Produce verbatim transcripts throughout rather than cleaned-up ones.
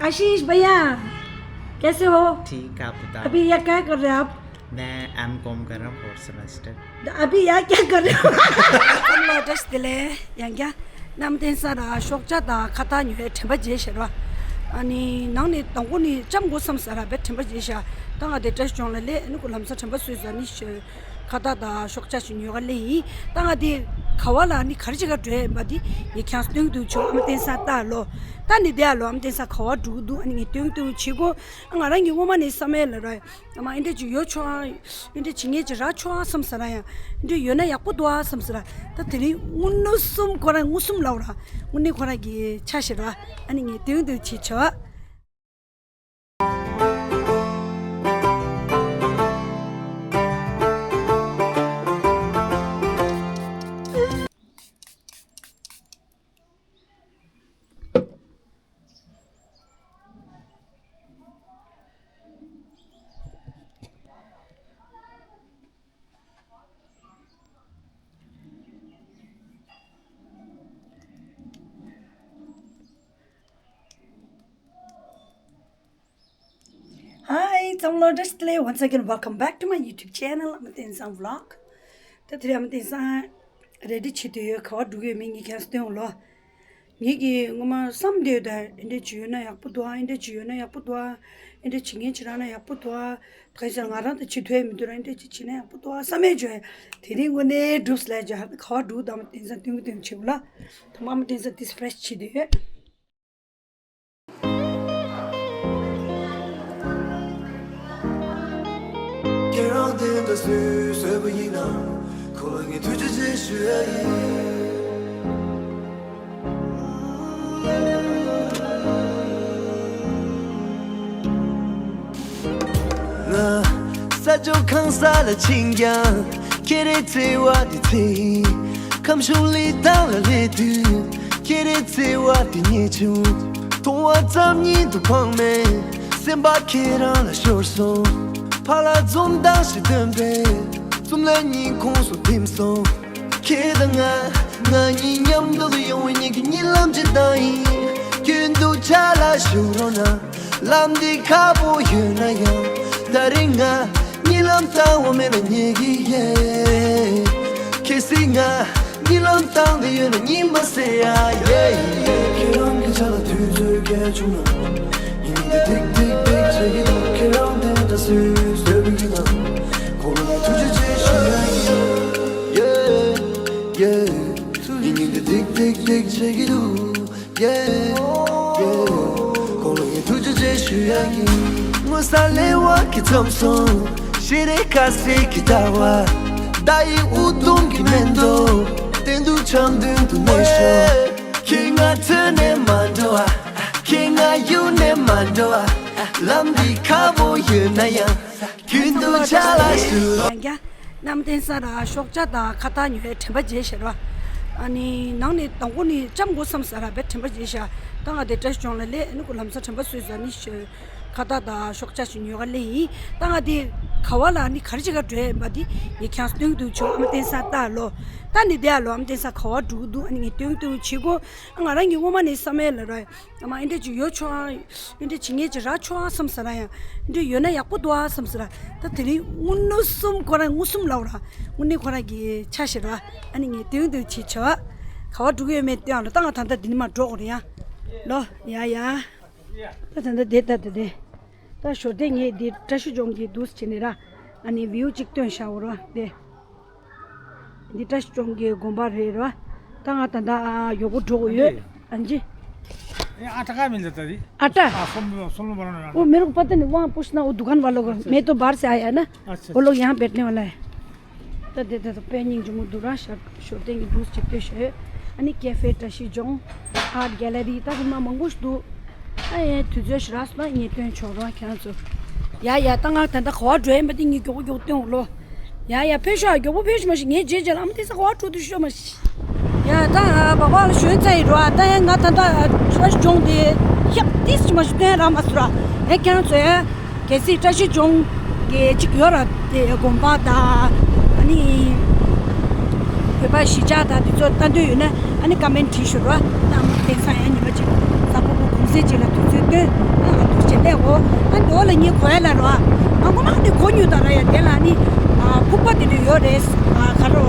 आशीष भैया, कैसे हो? ठीक है, आप बताओ। अभी ये क्या कर रहे हैं आप? मैं एम कॉम कर रहा हूँ, फोर्थ सेमेस्टर। तो अभी यहाँ क्या कर रहे हो? ཚང་མ་བཀྲ་ཤིས་བདེ་ལེགས། ཡང་བསྐྱར་གནམ་བསྟན་ས་ར་ཤོག་ཆ་དང་ཁ་བཏགས་ཉོས་དྲན་པ་བརྗེད་ཤར་བ། ཨ་ནི་ནང་ནས་དང་པོ་ནི་ལྕམ་སྒོ་བསམ་ས་ར་བས་དྲན་པ་བརྗེད་ཤར། ད་ང་དེ་བཀྲ་ཤིས་ལྗོངས་ལ་སླེབས། ཨ་ནི་ཁོ་ལམ་སང་དྲན་པ་གསོས་ས་ནི་ཤ་ཁ་བཏགས་དང་ཤོག་ཆ་ཞིག་ཉོ་ག་སླེབས་ཡིན། ད་ང་དེ་ག་བ་ལ་ནི་ག་རེ་བྱེད་ག་འགྲོ་ཡས་པ་དེ་ངས་ཁྱང་སྟོན་གི་འདུག་ཆོག་ཨ་མ་བསྟན་ས་ལྟ་ལོ། ད་ནི་དེ་ཨ་ལོ། ཨ་མ་བསྟན་ས་ག་བ་འགྲོ་གི་འདུག་ཨ་ནི་ངས་སྟོན་གི་འདུག་བྱེད་དགོས། ང་རང་གི་སྔོན་མ་ནས་བསམ་ཡས་ལ་ར། ཨ་མ་ཨེ་འདྲ་ཅིག་ཡོད་ཆོག་ཨ། ཨེ་འདྲ་བྱེད་མཁན་ཅིག་རག་ཆོག་ཨ་བསམ་ས་ར། ཡང་ཨེ་འདྲ་ཡོད་ན་ཡག་པོ་འདུག་ཨ་བསམ་ས་ར། ད་དེ་རིང་དངོས་གནས་གསུམ་ཁོ་རང་མངོན་སུམ་ལབ་ར། དངོས་གནས་ཁོ་རང་གི་ཆ་ཤེས་ར། ཨ་ནི་ངས་དོན་དུ་བྱེད་ཆོག Hi, ཚང་མ་ལ་བཀྲ་ཤིས་བདེ་ལེགས། Once again, welcome back to my YouTube channel, ཨ་མ་བསྟན་བཟང་vlog. ད་དེ་རིང་ཨ་མ་བསྟན་བཟང་རེ་ཌི་བྱེད་དུ་ཡོད། ག་བ་འགྲོ་གི་ཡོད་མེད་ངས་ཁྱེད་རང་སྟོན་འོང་ལོ། ངེད་ཀྱིས་སྔོན་མ་བསམ་བསྡད་ཡོད། ད་ཨེ་འདྲས་བྱས་ཡོད་ན་ཡག་པོ་འདུག་ཨ། ཨེ་འདྲས་བྱས་ཡོད་ན་ཡག་པོ་འདུག་ཨ། ཨེ་འདྲས་བྱེད་མཁན་ཅིག་རག་ན་ཡག་པོ་འདུག་ཨ། གང་ཡིན་ཟེར་ན་ང་རང་ད་བྱེད་ཐུབ་ཡ་མི་འདུག་ར། ཨེ་འདྲས་ཅིག་བྱས་ན་ཡག་པོ་འདུག་ཨ་བསམ་ཡས་བྱས། དེ་རིང་དངོས་གནས་འགྲུབ་སོང་ལབ་བྱས། ག་བ་འགྲོ་གི་འདུག་ཨ་མ་བསྟན་བཟང་སྟོན་གི་འདུག་བྱེད་དགོས་ལ། ད་མ་ཨ་མ་བསྟན་བཟང་ཏིས་ཕེ་རེ་ཤི་བྱེད་དུ་ཡོད། ཁྱེད་རང་དེ་འདྲ་བཟོས་བཟོས་པ་ཡིན་ན། ཁོང་ལ་ངས་ཐུགས་རྗེ་ཆེ་ཞུ་ཡ་ཡིན། ང་ས་ཕྱོགས་གང་ས་ལ་ཕྱིན་ཀྱང་། ཁྱེད་རའི་བརྩེ་བ་དེ་ཚེ་ཡིན། ཁམས་གཞུང་ལི་ཐང་ལ་སླེབས་དུས། ཁྱེད་རའི་བརྩེ་བ་དེ་རྙེད་བྱུང་། མཐོང་བ་ཙམ་ཉིད་དུ་ཕངས་མེད། སེམས་པ་ཁྱེད་རང་ལ་ཤོར་སོང་། ཕར་ལ་འཛུམ་མདངས་ཤིག་སྟོན་པས། འཛུམ་ལ་སྙིང་ཁོང་སུ་ཐིམ་སོང་། ཁྱེད་དང་ང་། ང་གཉིས་མཉམ་དུ་ཡོང་བའི་གཉིད་ཀྱི་གཉིད་ལམ་ཇི་ལྟར་ཡིན། རྒྱུན་དུ་ཆ་ལ་ཞུགས་རོགས་གནང་། ལམ་འདི་ཁག་པོ་ཡོད་ན་ཡང་། ད་རེས་ང་གཉིད་ལམ་བཏང་བ་མེད་ན་ཉལ་གི་ཡིན། གལ་སྲིད་ང་གཉིད་ལམ་བཏང་དེ་ཡོད་ན་གཉིད་མ་སད་ཡ། ཁྱེད་རང་གི་ཆ་ལ་དུས་ཚོད་སྐྱེལ་བྱུང་ན། ཉིན་འདི་ཏིག་ཏིག་ཏིག་བྱེད་ཀྱི་འདུག་ཁྱེད་རང་དེ་འདྲ་སུས་བཟོས་པ་ཡིན་ན། ཁོང་ལ་ངས་ཐུགས་རྗེ་ཆེ་ཞུ་ཡ་ཡིན། Yeah, yeah. ཉིན་འདི་ཏིག་ཏིག་ཏིག་བྱེད་ཀྱི་འདུག Yeah, yeah. ཁོང་ལ་ངས་ཐུགས་རྗེ་ཆེ་ཞུ་ཡ་ཡིན། སྔོན་བསགས་ལས་དབང་གིས་འཛོམས་སོང་། ཤེས་རིག་ཁ་ཟས་ཀྱི་ཟླ་བ། ཟླ་ཡི་དབུགས་གཏོང་གི་མེ་ཏོག་དེང་དུས་འཆམ་མདུན་དུ་གནས་ཤོག་ཁྱེད་ང་འཚོལ་ནས་མ་འགྲོ་བ། ཁྱེད་ང་གཡུག་ནས་མ་འགྲོ་བ། ལམ་འདི་ཁག་པོ་ཡོད་ན་ཡང་། རྒྱུན་དུ་ཆ་ལ་ཞུགས་རོགས། ཡང་བསྐྱར་གནམ་བསྟན་ས་ར་ཤོག་ཆ་དང་ཁ་བཏགས་ཉོས་དྲན་པ་བརྗེད་ཤར་བ། ཨ་ནི་ནང་ནས་དང་པོ་ནི་ལྕམ་སྒོ་བསམ་ས་ར་བས་དྲན་པ་བརྗེད་ཤར། ད་ང་དེ་བཀྲ་ཤིས་ལྗོངས་ལ་སླེབས། ཨ་ནི་ཁོ་ལམ་སང་དྲན་པ་གསོས་ས་ནི་ཤ་ཁ་བཏགས་དང་ཤོག་ཆ་ཞིག་ཉོ་ག་སླེབས་ཡིན། ད་ང་དེ་ག་བ་ལ་ནི་ག་རེ་བྱེད་ག་འགྲོ་ཡས་པ་དེ་ངས་ཁྱང་སྟོན་གི་འདུག་ཆོག་ཨ་མ་བསྟན་ས་ལྟ་ལོ། ད་ནི་དེ་ཨ་ལོ། ཨ་མ་བསྟན་ས་ག་བ་འགྲོ་གི་འདུག་ཨ་ནི་ངས་སྟོན་གི་འདུག་བྱེད་དགོས། ང་རང་གི་སྔོན་མ་ནས་བསམ་ཡས་ལ་ར། ཨ་མ་ཨེ་འདྲ་ཅིག་ཡོད་ཆོག་ཨ། ཨེ་འདྲ་བྱེད་མཁན་ཅིག་རག་ཆོག་ཨ་བསམ་ས་ར། ཡང་ཨེ་འདྲ་ཡོད་ན་ཡག་པོ་འདུག་ཨ་བསམ་ས་ར། ད་དེ་རིང་དངོས་གནས་གསུམ་ཁོ་རང་མངོན་སུམ་ལབ་ར། དངོས་གནས་ཁོ་རང་གི་ཆ་ཤེས་ར། ཨ་ནི་ངས་དོན་དུ་བྱེད་ཆོག་ག་བ་འགྲོ་གི་ཡོད་མེད་སྟོན་ཨ་ལོ། ད་ང་ད་ལྟ་འདི་ནས་མར་འགྲོ་དགོས་རེད་ཡ། ལོ། ཡ་ཡ། ད་ད་ལྟ་དེ་ད་ད་དེ། ད་ཞོར་དེ་ངས་འདི་བཀྲ་ཤིས་ལྗོངས་ཀྱི་འདུག་སེ་བྱས་ནས་ར། ཨ་ནི་བིའུ་གཅིག་སྟོན་བཞག་འོ་ར་དེ། འདི་བཀྲ་ཤིས་ལྗོངས་ཀྱི་དགོན་པ་རེད་ར། ད་ང་ད་ལྟ་ཨ་མགྱོགས་པོ་འགྲོ་དགོས་ཡོད། ཨ་ནི། ये आटा कहाँ मिलता था जी? आटा। हाँ, सोम सोम बना रहा वो मेरे को पता नहीं, वहाँ पूछना, वो दुकान वालों को। मैं तो बाहर से आया है ना। अच्छा, वो लोग यहाँ बैठने वाला है। ད་དེ་ད་ད་དཔེ་སྙིང་རྗེ་མོ་འདུག་ར། ཤར་ཞོར་སྟེང་གི་འདུག་སེ་ཅིག་ལྟོས་ཤོག་ཨ་ནི་ཀེ་ཧྥེ་བཀྲ་ཤིས་ལྗོངས། ཨར་གེ་ལེ་རི། ད་ཁོ་མ་མང་པོ་ཞིག་འདུག་ཨ་ཡ་དུས་ཚོད་ཞིག་རག་སོང་ན་ངས་སྟོན་ཆོག་རོགས་ཁྱེད་རང་ཚོ། ཡ་ཡ། ད་ང་ད་ལྟ་ག་བ་འགྲོ་ཡིན་པ་དེ་ངས་མགྱོགས་པོ་མགྱོགས་པོ་སྟོན་འོང་ལོ། ཡ་ཡ། ཕེབས་ཤོག་མགྱོགས་པོ་ཕེབས་ཤོག་མ་གཞི་ངའི་རྗེས་རྗེས་ལ་ཨ་མ་བསྟན་ས་ག་བ་འགྲོ་དུས་ཤོག་མ་གཞི། ཡ་ད་བ་བ་ལ་ཞོན་ཚར་ཡིན་རོ། ད་ཡ་ང་ད་ལྟ་བཀྲ་ཤིས་ལྗོངས་དེ་ཧྱབ་ཏིས་ཅིག་མ་གཞི་སྟོན་རག་མ་སོང་ར། ཡ་ཁྱེད་རང་ཚོ་ཡ། གལ་སྲིད་བཀྲ་ཤིས་ལྗོངས་ཀྱི་གཅིག་ཡོད་ར། དེ་དགོན་པ་དང་ཨ་ནི་བོད་པ་གཞིས་ཆགས་དང་དེ་ཚོ་ལྟ་འདོད་ཡོད་ན་ཨ་ནི་ཀ་མེན་བྲིས་ཤོག་ར། ད་ཨ་མ་བསྟན་ས་ཡང་ཉི་མ་གཅིག་གཟའ་ཕུར་བུ་གུང་སེང་གཅིག་ལ་དུས་ཚོད་སྟོན། ཨ་ འོ། ཨ་འདི་འོག་ལ་ངས་གོ་ཡ་ལ་རོ། ཨ་ང་ཁོ་མང་དེ་གོ་མྱོང་ད་ར་ཡ། དེ་ལ་ནི་ཨ་ཕུག་པ་དེ་འདྲ་ཡོད་རེད། ཨ་ག་རེ་རོ།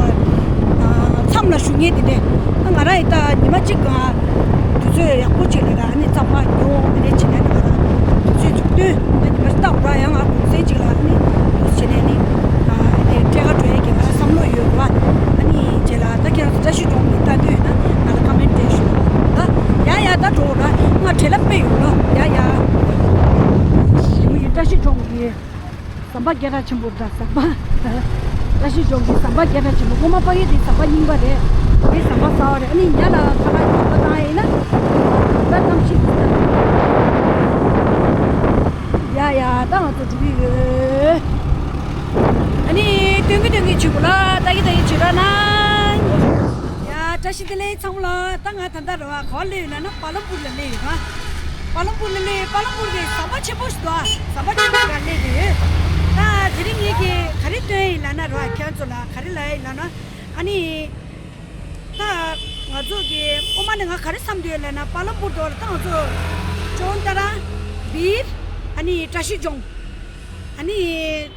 ཨ་མཚམས་ལ་བཞུགས་མཁན་དེ་འདྲ། ཨ་ང་ར་ཡི་ད་ཉི་མ་གཅིག་ག་དུས་ཚོད་ཡག་པོ་ཅིག་ལ་ར་ནི་རྩམ་པ་ཉོ་འདི་འདྲ་བྱེད་ནས་ད་ང་ར་དུས་ཚོད་འཇུག་དུས་ཨ་ཉི་མ་གཅིག་ལྟ་འོ་ར། ཡང་ང་གུང་སེང་ཅིག་ལ་ནི་དུས་བྱེད་ནས་ནི་ཨ་དེ་འཕྲད་ག་འགྲོ་ཡས་ཀྱི་ང་ར་བསམ་བློ་ཡོད་ར། ཨ་ནི་རྗེས་ལ་ད་ཁྱེད་རང་ཚོ་བཀྲ་ཤིས་ལྗོངས་ཀྱི་ལྟ་འདོད་ཡོད་ན་ང་ལ་ཀ་མེན་ཊི་སྤྲད་ཤོག་ད། ཡ་ཡ་ད་འགྲོ་འོ་ར། ང་བྲེལ་ལ་དཔེ་ཡོད་ར། ཡ་ཡ། བཀྲ་ཤིས་ལྗོངས་ཀྱི་ཟམ་པ་རྒྱལ་གྲགས་ཆེན་པོ་དང་ཟམ་པ། བཀྲ་ཤིས་ལྗོངས་ཀྱི་ཟམ་པ་རྒྱལ་གྲགས་ཆེན་པོ། སྔོན་མ་ཕ་གི་དེ་ཟམ་པ་རྙིང་པ་རེད། དེ་ཟམ་པ་གསར་པ་རེད། ཨ་ནི་ཉ་ལ་ཁ་ལག་ཉོ་བ་བཏང་ཡིན་ན་ད་གནམ་གཤིས་ཡ་ཡ་ད་ང་ཚོ་འགྲོ་གི་ཡོད། ཨ་ནི་སྟོན་གི་སྟོན་གི་བྱེད་དགོས་ལ། ལྟ་གི་ལྟ་གི་བྱེད་ར་ན། ཡ་བཀྲ་ཤིས་བདེ་ལེགས་ཚང་མ་ལ། ད་ང་ད་ལྟ་རེད་བ། ག་པར་སླེབས་ཡོད་ལབ་ན་པ་ལམ་པུར་ལ་སླེབས་ཡོད་ར། པ་ལམ་པུར་ལ་སླེབས། པ་ལམ་པུར་གྱི་ཟམ་པ་ཆེན་པོ་ཞིག་འདུག་ཨ་ཟམ་པ་ཆེན་པོ་ཞིག་ལ་སླེབས་ཡོད། ད་དེ་རིང་ངེད་ཀྱིས་ག་རེ་སྟོན་ཡིན་ལབ་ན་རེད་བ། ཁྱེད་ཚོ་ལ་ག་རེ་ལབ་ཡིན་ལབ་ན། ཨ་ནི་ད་ང་ཚོ་གི་སྔོན་མ་ནས་ང་ག་རེ་བསམ་འདུག་ལབ་ན། པ་ལམ་པུར་དུ་ད་ང་ཚོ་ཅོན་ཏ་ར་བིར་ཨ་ནི་བཀྲ་ཤིས་ལྗོངས། ཨ་ནི་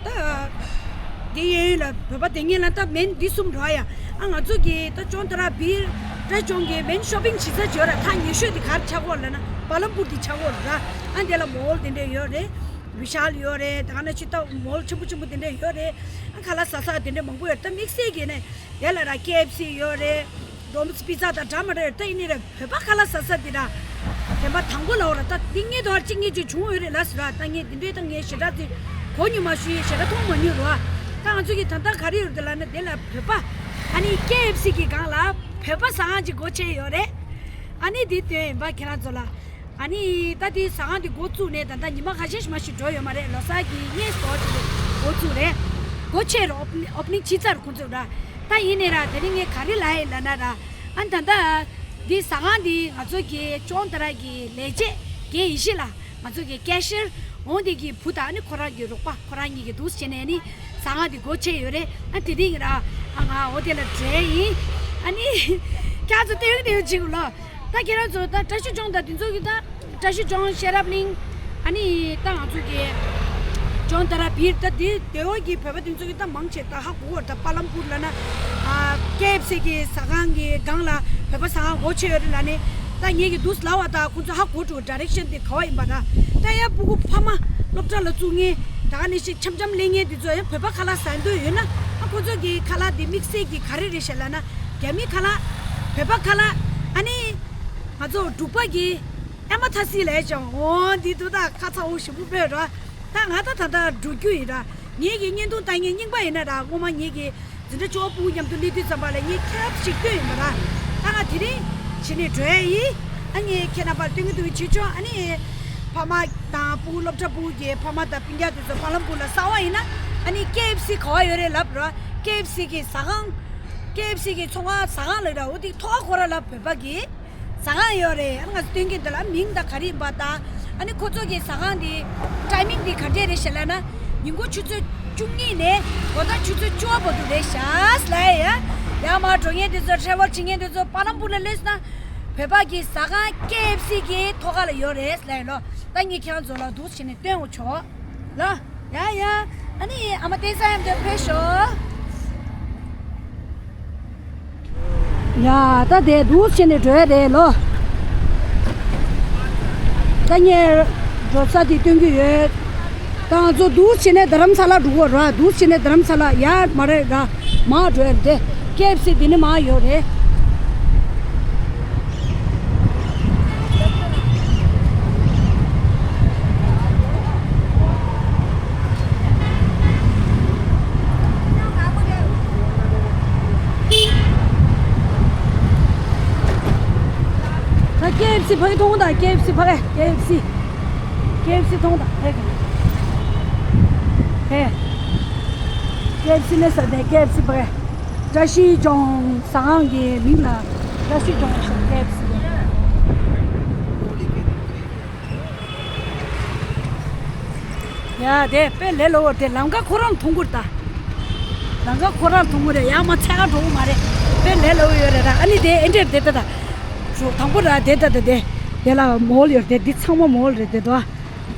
ད་དེ་ཡོད་ཡོད་ལ་བོད་པ་དེ་ངེད་ལ་ད་མེན་འདི་གསུམ་འགྲོ་ཡ། ཨ་ང་ཚོ་གི་ད་ཅོན་ཏ་ར་བིར་བཀྲ་ཤིས་ལྗོངས་གི་མེན་ཤོ་པིང་བྱེད་ས་ཅིག་ཡོད་ར། ད་ཉེ་ཤོས་དེ་ག་རེ་ཆགས་ཀྱི་ཡོད་ལབ་ན་པ་ལམ་པུར་དེ་ཆགས་ཀྱི་ཡོད་ར། ཨ་དེ་ལ་མོལ་དེ་འདྲ་ཡོད་རེད། བི་ཤཱལ་ཡོད་རེད། ད་ག་ནང་བཞིན་ད་མོལ་ཆེན་པོ་ཆེན་པོ་དེ་འདྲ་ཡོད་རེད། ཨ་ཁ་ལག་ཟ་ས་དེ་འདྲ་མང་པོ་ཡོད། ད་དམིགས་བསལ་གྱི་ནས་དེ་ལ་ར་ཀེ་ཨེཕ་སི་ཡོད་རེད། ཌོ་མིན་སི་པི་ཛ་དང་འདྲ་མ་འདྲ་ཡོད། ད་ཡིན་ནའི་ར་བོད་པ་ཁ་ལག་ཟ་ས་འདི་ར་དེ་མ་དང་པོ་ལ་འོ་ར། ད་འདི་ངའི་དོ་གཅིག་ངེད་ཅིག་བྱུང་ཡོད་རེད་ལ་ཟེར་ར། ད་ངས་འདི་འདྲའི་ད་ངས་ཞེ་དྲག་ཅིག་གོ་མྱོང་མ་ཞུ་ཡིན། ཞེ་དྲག་མཐོང་མ་མྱོང་ར། ད་ང་ཚོ་གི་ད་ལྟ་ག་རེ་ཡོད་རེད་ལབ་ན་དེ་ལ་བོད་པ་ཨ་ནི་ཀེ་ཨེཕ་སི་གི་སྒང་ལ་བོད་པ་ཟ་ཁང་ཅིག་སྒོ་ཕྱེ་ཡོད་རེད། ཨ་ནི་འདི་སྟོན་ཡིན་པ་ཁྱེད་རང་ཚོ་ལ། ཨ་ནི་ད་དེ་ཟ་ཁང་དེ་འགོ་བཙུགས་ནས་ད་ལྟ་ཉི་མ་ཁ་ཤས་ཤིག་མ་ཞིག་འགྲོ་ཡོད་མ་རེད། ལོ་གསར་གྱི་ངས་སོ་ཅིག་དེ་འགོ་བཙུགས་རེད། སྒོ་ཕྱེ་རེད། ཨོ་པ་ནིང་ཨོ་པ་ནིང་བྱས་ཚར་ཁོང་ཚོས་ར། ད་ཡིན་ནའི་ར་དེ་རིང་ངས་ག་རེ་ལབ་ཡིན་ལབ་ན་ར། ཨ་ད་ལྟ་འདི་ཟ་ཁང་འདི་ང་ཚོ་གི་ཅོན་ཏ་ར་གི་ལས་བྱེད་དགེ་ཡེ་ཤེས་ལགས། ང་ཚོ་གི་ཀེ་ཤིར་འོང་དེ་གི་བུ་དང་ཨ་ནི་ཁོ་རང་གི་རོགས་པ་ཁོ་རང་གཉིས་ཀྱིས་འདུག་སེ་བྱས་ནས་ནི་ཟ་ཁང་འདི་སྒོ་ཕྱེ་ཡོད་རེད། ཨ་དེ་རིང་ར་ཨ་ང་འོ་དེ་ལ་འགྲོ་ཡིན། ཨ་ནི་ཁྱེད་ཚོ་ལྟོས་ལྟོས་བྱེད་དགོས་ལ། ད་ཁྱེད་རང་ཚོ་ད་བཀྲ་ཤིས་ལྗོངས་དང་དེ་ཚོ་གི་ད་བཀྲ་ཤིས་ལྗོངས་ཤེས་རབ་གླིང་ཨ་ནི་ད་ང་ཚོ་གི་ཅོན་ཏ་ར་བིར་ད་དེ་དེ་འོག་གི་བོད་པ་དེ་ཚོ་གི་ད་མང་ཆེ་ད་ཧ་གོ་བར་ད་པ་ལམ་པུར་ལབ་ན་ཨ་ཀེ་ཨེཕ་སི་གི་ཟ་ཁང་གི་སྒང་ལ་བོད་པ་ཟ་ཁང་སྒོ་ཕྱེ་ཡོད་རེད་ལབ་ནས། ད་ངེད་ཀྱི་འདུག་ལབ་པ་ད་ཁོང་ཚོ་ཧ་གོ་འགྲོ། ཌའི་རེག་ཤན་དེ་ག་བ་ཡིན་པ་ད། ད་ཡ་སྤུ་གུ་ཕ་མ་སློབ་གྲྭ་ལ་བཙུགས་མཁན་ད་ག་ནང་བཞིན་འཆམ་འཆམ་ལེན་མཁན་དེ་ཚོ་ཡང་བོད་པ་ཁ་ལག་ཟ་འདོད་ཡོད་ན་ཨ་ཁོང་ཚོ་གི་ཁ་ལག་དེ་དམིགས་བསལ་གྱི་ག་རེ་རེད་ཤག་ལབ་ན། རྒྱ་མི་ཁ་ལག་བོད་པ་ཁ་ལག་ཨ་ནི་ང་ཚོ་འབྲུག་པ་གི་ཨེ་མ་ཐ་སི་ལབ་ཀྱང་འོ་འདི་འདུག་ད་ཁ་ཚ་བོ་ཞེ་པོ་སྤྲད་ར། ད་ང་ད་ད་ད་འགྲོ་རྒྱུ་ཡིན་ར། ངེད་ཀྱི་བརྙན་ཐུང་ལྟ་མཁན་རྙིང་པ་ཡིན་ན་ར། སྔོན་མ་ངེད་ཀྱི་འཛིན་གྲྭ་བཅུ་པ་སྤུ་གུ་མཉམ་དུ་སླེབས་དུས་ཙམ་པ་ལ་ངས་ཁྱབ་ཞིག་སྟོན་ཡིན་པ་ར། ད་ང་དེ་རིང་ཕྱི་ནས་འགྲོ་ཡ་ཡིན། ཨ་ནི་ཁྱེད་རྣམ་པར་སྟོན་གི་འདུག་བྱེད་ཆོག་ཨ་ནི་ཕ་མ་དང་སྤུ་གུ་སློབ་གྲྭ་སྤུ་གུ་གི་ཕ་མ་དང་སྤུན་ཀྱག་དེ་ཚོ་པ་ལམ་པུར་ལ་གསར་པ་ཡིན་ན་ཨ་ནི་ཀེ་ཨེཕ་སི་ག་བ་ཡོད་རེད་ལབ་ར། ཀེ་ཨེཕ་སི་གི་ཟ་ཁང་། ཀེ་ཨེཕ་སི་གི་ཚོང་ཁང་ཟ་ཁང་ལབ་ར། འོ་དེ་ཐོག་ཁོ་ར་ལ་བོད་པ་གི་ཟ་ཁང་ཡོད་རེད། ཨ་ང་ཚོ་སྟོན་གྱི་འདི་ལ་མིང་ད་ག་རེ་ཡིན་པ་དང་། ཨ་ནི་ཁོ་ཚོ་གི་ཟ་ཁང་འདི་ཊའི་མིང་འདི་ག་འདྲས་རེད་ཤག་ལབ་ན། ཉིན་གུང་ཆུ་ཚོད་བཅུ་གཉིས་ནས་དགོང་དག་ཆུ་ཚོད་བཅུ་པ་བར་དུ་རེད་ཤག་ལབ་ཡ། ཡར་མར་འགྲོ་མཁན་དེ་ཚོ་ཊེ་རེ་ཝལ་བྱེད་མཁན་དེ་ཚོ་པ་ལམ་པུར་ལ་སླེབས་སོང་ན་བོད་པ་གི་ཟ་ཁང་ཀེ་ཨེཕ་སི་གི་ཐོག་ཁ་ལ་ཡོད་རེད་ལབ་ཡ་ལོ། ད་ངས་ཁྱེད་རང་ཚོ་ལ་འདུག་སེ་བྱས་ནས་སྟོན་འོང་ཆོག་ལ། ཡ་ཡ། ཨ་ནི་ཨ་མ་བསྟན་ས་མཉམ་དུ་ཕེབས་ཤོག་ཡ་ད་དེ་འདུག་སེ་བྱས་ནས་འགྲོ་ཡ་རེད་ལོ། ད་ངས་འགྲོ་ས་དེ་སྟོན་གྱི་ཡོད། ད་ང་ཚོ་འདུག་སེ་བྱས་ནས་རྡ་རམ་ས་ལ་འགྲོ་གི་རེད། འདུག་སེ་བྱས་ནས་རྡ་རམ་ས་ལ་ཡར་མར་རེད་ར། མར་འགྲོ་ཡ་རེད་དེ། ཀེ་ཨེཕ་སི་འདི་ནས་མར་ཡོད་རེད། ད་ཀེ་ཨེཕ་སི་ཕ་གི་མཐོང་དང་། ཀེ་ཨེཕ་སི་ཕ་གི། ཀེ་ཨེཕ་སི། ཀེ་ཨེཕ་སི་མཐོང་དང་། ཧེ། ཧེ། ཀེ་ཨེཕ་སི་ནས་ཟ་དེ། ཀེ་ཨེཕ་སི་ཕ་གི། བཀྲ་ཤིས་ལྗོངས་ཟ་ཁང་གི་མིང་ལ་བཀྲ་ཤིས་ལྗོངས་ཟེར་ཀེ་ཨེཕ་སི། ཡ་དེ་དཔེ་ལས་སླ་བོ་རེད་དེ། ལམ་ཁ་ཁོ་རང་མཐོང་གི་རེད་ད། ལམ་ཁ་ཁོ་རང་མཐོང་གི་རེད། ཡར་མར་འཚོལ་ག་འགྲོ་གི་མ་རེད། དཔེ་ལས་སླ་བོ་ཡོད་རེད་ད། ཨ་ནི་དེ་ཨེ་འདྲས་དེ་ད་ད། དང་པོ་ར་དེ་ད་ད་དེ། དེ་ལ་མོལ་ཡོད་རེད་དེ། འདི་ཚང་མ་མོལ་རེད་དེ་ད།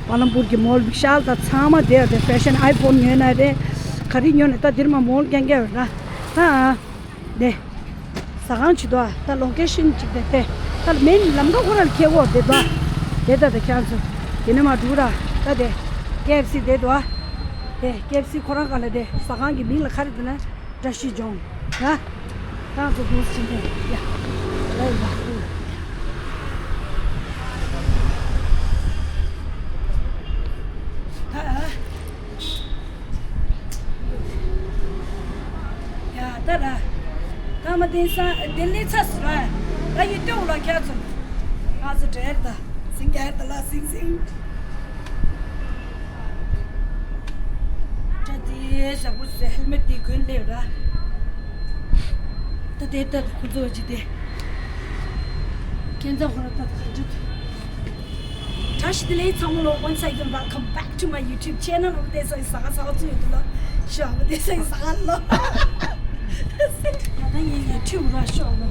པ་ལམ་པུར་གྱི་མོལ་བི་ཤཱལ་དང་ཚང་མ་དེ་ཡོད་དེ། ཕེ་ཤན་ཨའི་ཕོན་ཉོས་ན་རེད། ག་རེ་ཉོས་ན་ད་འདིར་མ་མོལ་རྐྱང་རྐྱང་ཡོད་ན་ད། དེ། ཟ་ཁང་ཆེ་དོ། ད་ལོ་ཀེ་ཤན་གཅིག་དེ་དེ། ད་མེན་ལམ་ཁ་ཁོ་རང་ལ་ཁེལ་གོ་དེ་དོ། དེ་ད་དེ་ཁྱེད་ཚོ། དེ་ནས་མ་འགྲོ་ར། ད་དེ། ཀེ་ཨེཕ་སི་དེ་དོ། དེ་ཀེ་ཨེཕ་སི་ཁོ་རང་ག་ལ་དེ་ཟ་ཁང་གི་མིང་ལ་ག་རེ་དེ་ན། བཀྲ་ཤིས་ལྗོངས། ཡ། ད་ཚོ་འདུག་ཕྱིན་ཏེ། ཡ། ལ་ཡིན་པ། ད། ཡ་ད་ར། ད་མ་དེང་སང་དེ་ལས་ཚ་སུ་ར། ད་ཡི་ལྟོས་ལ་ཁྱེད་ཚོ། ང་ཚོ་བྲེལ་ད། སིང་རྒྱ་ད་ལ་སིང་སིང་། ད་དེ་ཞག་པོ་ཟེར་ཧེལ་མེ་ཊི་དེ་གོན་སླེབས་ར། ད་དེ་ལྟར་ཁོ་ཚོ་ཅི་དེ། ཁྱེད་ཚོ་ཧོ་ར་ད་ད་ག་འཇུ། བཀྲ་ཤིས་བདེ་ལེགས་ཚང་མ་ལོ། Once again, welcome back to my YouTube channel. ཨོ་དེ་སའི་ཟ་ག་ཟ་ག་ཚུ་ཡོད་དུ་ལོ། ཤོ་ཨོ་དེ་སའི་ཟ་ག་ལོ། ད་ད་ཡིན་ཡིན་ཁྲིའུ་ར་ཤོ་ལོ།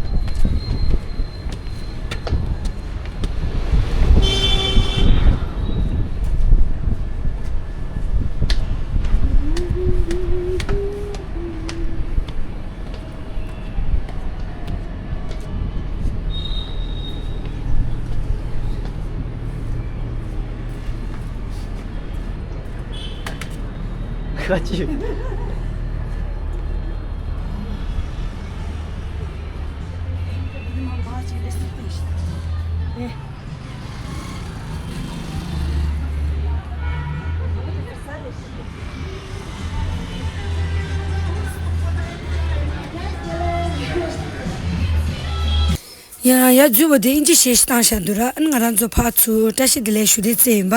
ཁ་ཅིག་ཡ་ཡ་འཛུལ་བ་དེ་ཨིན་ཇི་ཤེས་བཏང་བཞག་འདུག་ར། ཨ་ནི་ང་རང་ཚོ་ཕར་ཚུར་བཀྲ་ཤིས་བདེ་ལེགས་ཞུ་དེ་རྩེ་ཡིན་པ།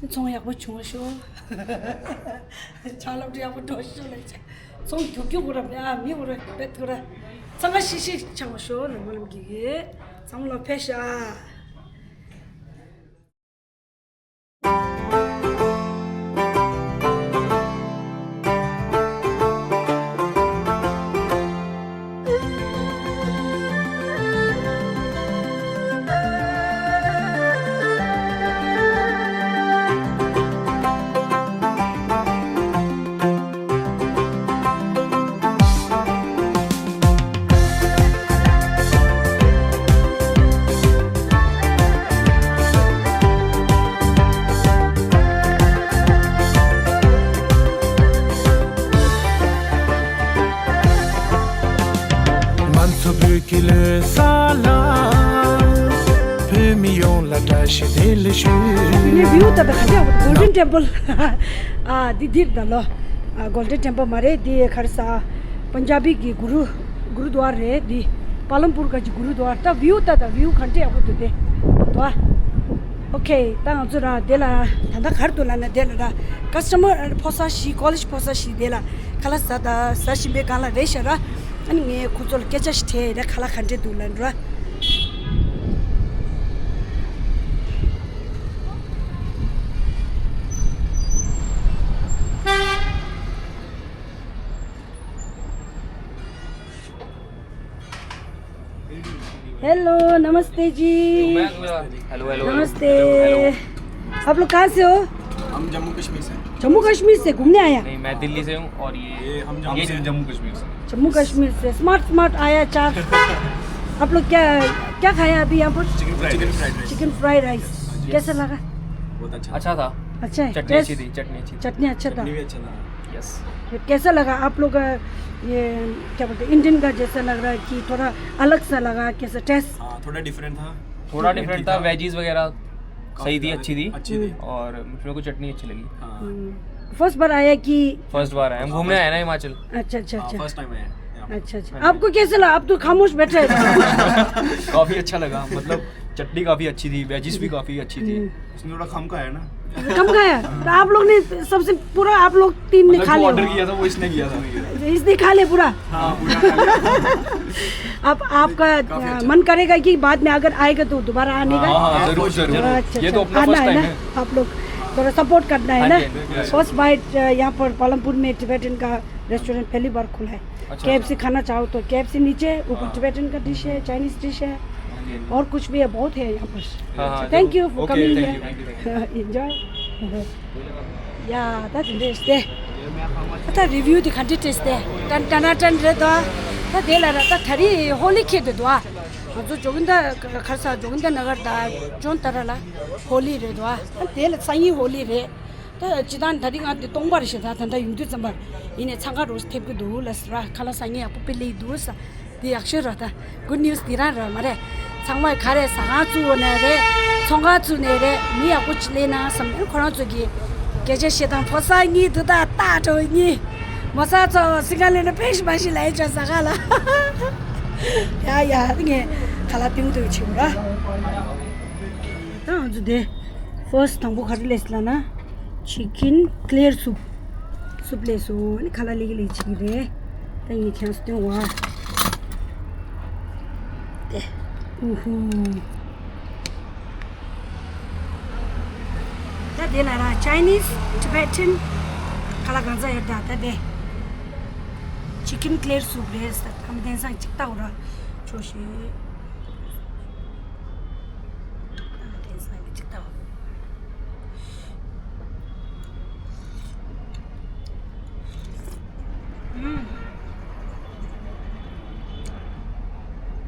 ཚོང་ཡག་པོ་བྱུང་ཤོག་ཕྱག་ལམ་ཡག་པོ་འགྲོ་ཤོག་ལེགས་ཆ། ཚོང་རྒྱུག་རྒྱུག་གོ་ར་མེད་ཨ། མི་གོ་ར་བེད་ཐུག་ར། ཚང་མ་ཤི་ཤི་ཆང་བ་ཤོག་ནང་མ་ལམ་གི་གི་ཚང་མ་ལ་ཕེ་ཤ། ང་ཚོ་བོད་ཀྱི་ལོ་གསར་ལ། བོད་མི་ཡོངས་ལ་བཀྲ་ཤིས་བདེ་ལེགས་ཞུ། དེ་ནས་བིའུ་ལྟ་བུ་ག་འདྲ་གོལ་ཌེན་ཊེམ་པལ། ཨ་འདི་འདིར་ད་ལོ། ཨ་གོལ་ཌེན་ཊེམ་པལ་མ་རེད། འདི་ག་རེ་ཟ། པན་ཇ་བི་གི་གུ་རུ། གུ་རུ་དུ་ཨར་རེད་འདི། པ་ལམ་པུར་ག་གི་གུ་རུ་དུ་ཨར། ད་བིའུ་ལྟ་ད་བིའུ་ག་འདྲ་ཡག་པོ་འདུག་དེ། དུ་ཨ། ཨོ་ཁེ། ད་ང་ཚོ་རང་དེ་ལ་ད་ལྟ་ག་རེ་འདུག་ལབ་ན་དེ་ལ་ར། ཀ་སི་ཊ་མར་ཕོ་གསར་ཞིག་ཀོ་ལེཇ་ཕོ་གསར་ཞིག་དེ་ལ་ཁ་ལག་ཟ་ད་ཟ་བཞིན་པའི་སྒང་ལ་རེད་ཤག་ར། ཨ་ནི་ངས་ཁོ་ཚོ་ལ་སྐད་ཆ་ཞིག་དྲིས་ར། ཁ་ལག་ག་འདྲ་འདུག་ལབ་ར། हेलो, नमस्ते जी। Hello, hello, hello. नमस्ते। Hello, hello. आप लोग कहाँ से हो? हम जम्मू कश्मीर से हैं। जम्मू कश्मीर से घूमने आया? नहीं, मैं दिल्ली से हूँ और ये, ये हम जम्मू ये से हैं। जम्मू कश्मीर से। जम्मू कश्मीर से। स्मार्ट, स्मार्ट आया चार। आप लोग क्या, क्या खाया अभी यहाँ पर? Chicken fried rice. Chicken fried rice. Yes. कैसा लगा? बहुत अच्छा। अच्छा था। अच्छा है? चटनी टेस्ट? अच्छी थी, चटनी अच्छी थी। चटनी अच्छा था? चटनी भी अच्छा था। यस। फिर कैसा लगा आप लोग का, ये क्या बोलते हैं, इंडियन का जैसा लग रहा है कि थोड़ा अलग सा लगा, कैसा टेस्ट? हाँ, थोड़ा डिफरेंट था। थोड़ा डिफरेंट था। वेजीज वगैरह सही थी, अच्छी थी। अच्छी थी। और मेरे को चटनी अच्छी लगी। हाँ। हम्म। फर्स्ट बार आया कि? फर्स्ट बार आया, हम घूमने आए ना हिमाचल। अच्छा, अच्छा, हाँ, अच्छा। फर्स्ट टाइम आया यहाँ पे। अच्छा, अच्छा। हाँ जी। आपको कैसा लगा? आप तो खामोश बैठे हैं। काफी अच्छा लगा, मतलब चटनी काफी अच्छी थी, वेजीज भी काफी अच्छी थी। हम्म। उसमें थोड़ा खम का है ना। कम खाया। तो आप लोग ने सबसे पूरा आप लोग तीन ने खा लिया। ऑर्डर किया था, वो इसने किया था। इसने खा लिया पूरा। हाँ, पूरा खा लिया। आप आपका मन करेगा कि बाद में अगर आएगा तो दोबारा आने का? हाँ, जरूर जरूर। अच्छा, ये तो अपना फर्स्ट टाइम है। आप लोग थोड़ा सपोर्ट करना है ना। फर्स्ट बाइट यहाँ पर पालमपुर में टिबेटन का रेस्टोरेंट पहली बार खुला है। केएफसी खाना चाहो तो केएफसी नीचे, ऊपर टिबेटन का डिश है, चाइनीज डिश है, और कुछ भी है, बहुत है यहाँ पर। Thank you for coming here. Enjoy. या, ད་དེ་འདྲས་ཏེ། ད་རི་བིའུ་དེ་ག་འདྲས་ཏེ། ཏན་ཏན་ཏན་རེད་དོ། ད་དེ་ལ་ར་ད་ད་རི་ཧོ་ལི་ཁེ་དེ་དོ། ང་ཚོ་ཇོ་གིན་ད་ཁར་ས་ཇོ་གིན་ད་ན་གར་ད་ཇོན་ད་ར་ལ་ཧོ་ལི་རེད་དོ། ད་དེ་ལ་སང་ཉིན་ཧོ་ལི་རེད། ད་སྤྱི་བཏང་ད་རིང་ང་འདི་སྟོང་པར་ཞེ་ད་ད་ད་ཡོང་དུས་ཙམ་པར་ཡིན་ནས་འཚང་ཁ་རོགས་ཐེབས་ཀྱི་འདུག་ལ་ཟེར་བ། ཁ་ལག་ཟ་མཁན་ཡག་པོ་དཔེ་ལེགས་འདུག་ས། འདི་ཡག་ཤོས་ར་ད། གུད་ནིའུ་སི་འདི་རང་ར་མ་རེད། ཚང་མ་ག་རེ་ཟ་ཁང་བཙུགས་ནས་རེད། ཚོང་ཁང་བཙུགས་ནས་རེད། མི་ཡག་པོ་ཅིག་ལས་ན་བསམ་ནས་ཁོ་རང་ཚོ་གི་སྐད་ཆ་བཤད་སྟངས་ཕོ་གསར་གཉིས་འདུག་ད་ལྟ་འགྲོ་གཉིས། མོ་གསར་ཚོ་སིང་ག་ལེ་ན་ཕེ་ཤི་མ་ཤི་ལ་ཡི་ཅོ་ཟ་ག་ལ། ཡ་ཡ་ངས་ཁ་ལག་ཏིང་ཏིང་བྱེད་ར། ད་ང་ཚོ་དེ་ཕར་སི་དང་པོ་ག་རེ་ལས་ལ་ན་ཆི་ཀིན་ཀླེར་སུབ། སུབ་ལས་སོ་ནི་ཁ་ལག་ལེགས་ལེགས་ཅིག་རེད། ད་ངས་ཁྱེད་སྟོན་བ། དེ། ཨུ་ཧུ། ད་དེ་ལ་ར་ཅའི་ནིས་ཊི་བེ་ཊན་ཁ་ལག་གང་ཚ་ཡོད་ད་ད་དེ། ཆི་ཀིན་ཀླེར་སུབ་རེད་ད་ད་མི་དེང་སང་ཅིག་ལྟ་འོ་ར། ཆོ་ཤི།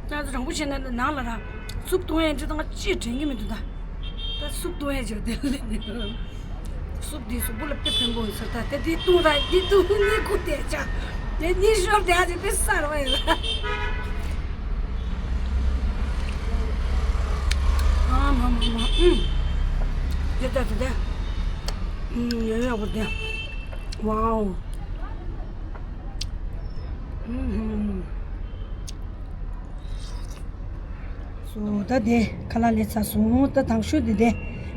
ད་རང་པོ་བྱས་ན་ནང་ལ་ར་སུབ་གཏོང་ཡས་འདྲི་དང་ཅི་དྲན་གི་མི་འདུག་ད། ད་སུབ་གཏོང་ཡས་བྱ་དེ་ལས། སུབ་འདི་གཟུགས་པོ་ལ་དཔེ་ཕན་པོ་ཡིན་ཟེར་ད་དེ་འདི་བཏུང་ར་འདི་བཏུང་གཉིད་ཁུག་དེ་ཆ། དེ་གཉིད་ཤོར་དེ་ཨ་ཅེ་དཔེ་གསར་བ་ཡིན་ལ། ཨ་མ་མ་མ་ཨུམ། དེ་ད་དེ་དེ། ཨུམ་ཡོད་ཡོད་པོ་དེ། ཝའོ། ཨུམ་ཧུམ། སོ་ད་དེ་ཁ་ལག་ལས་ཚར་སོང་། ད་དང་ཤོས་དེ་དེ་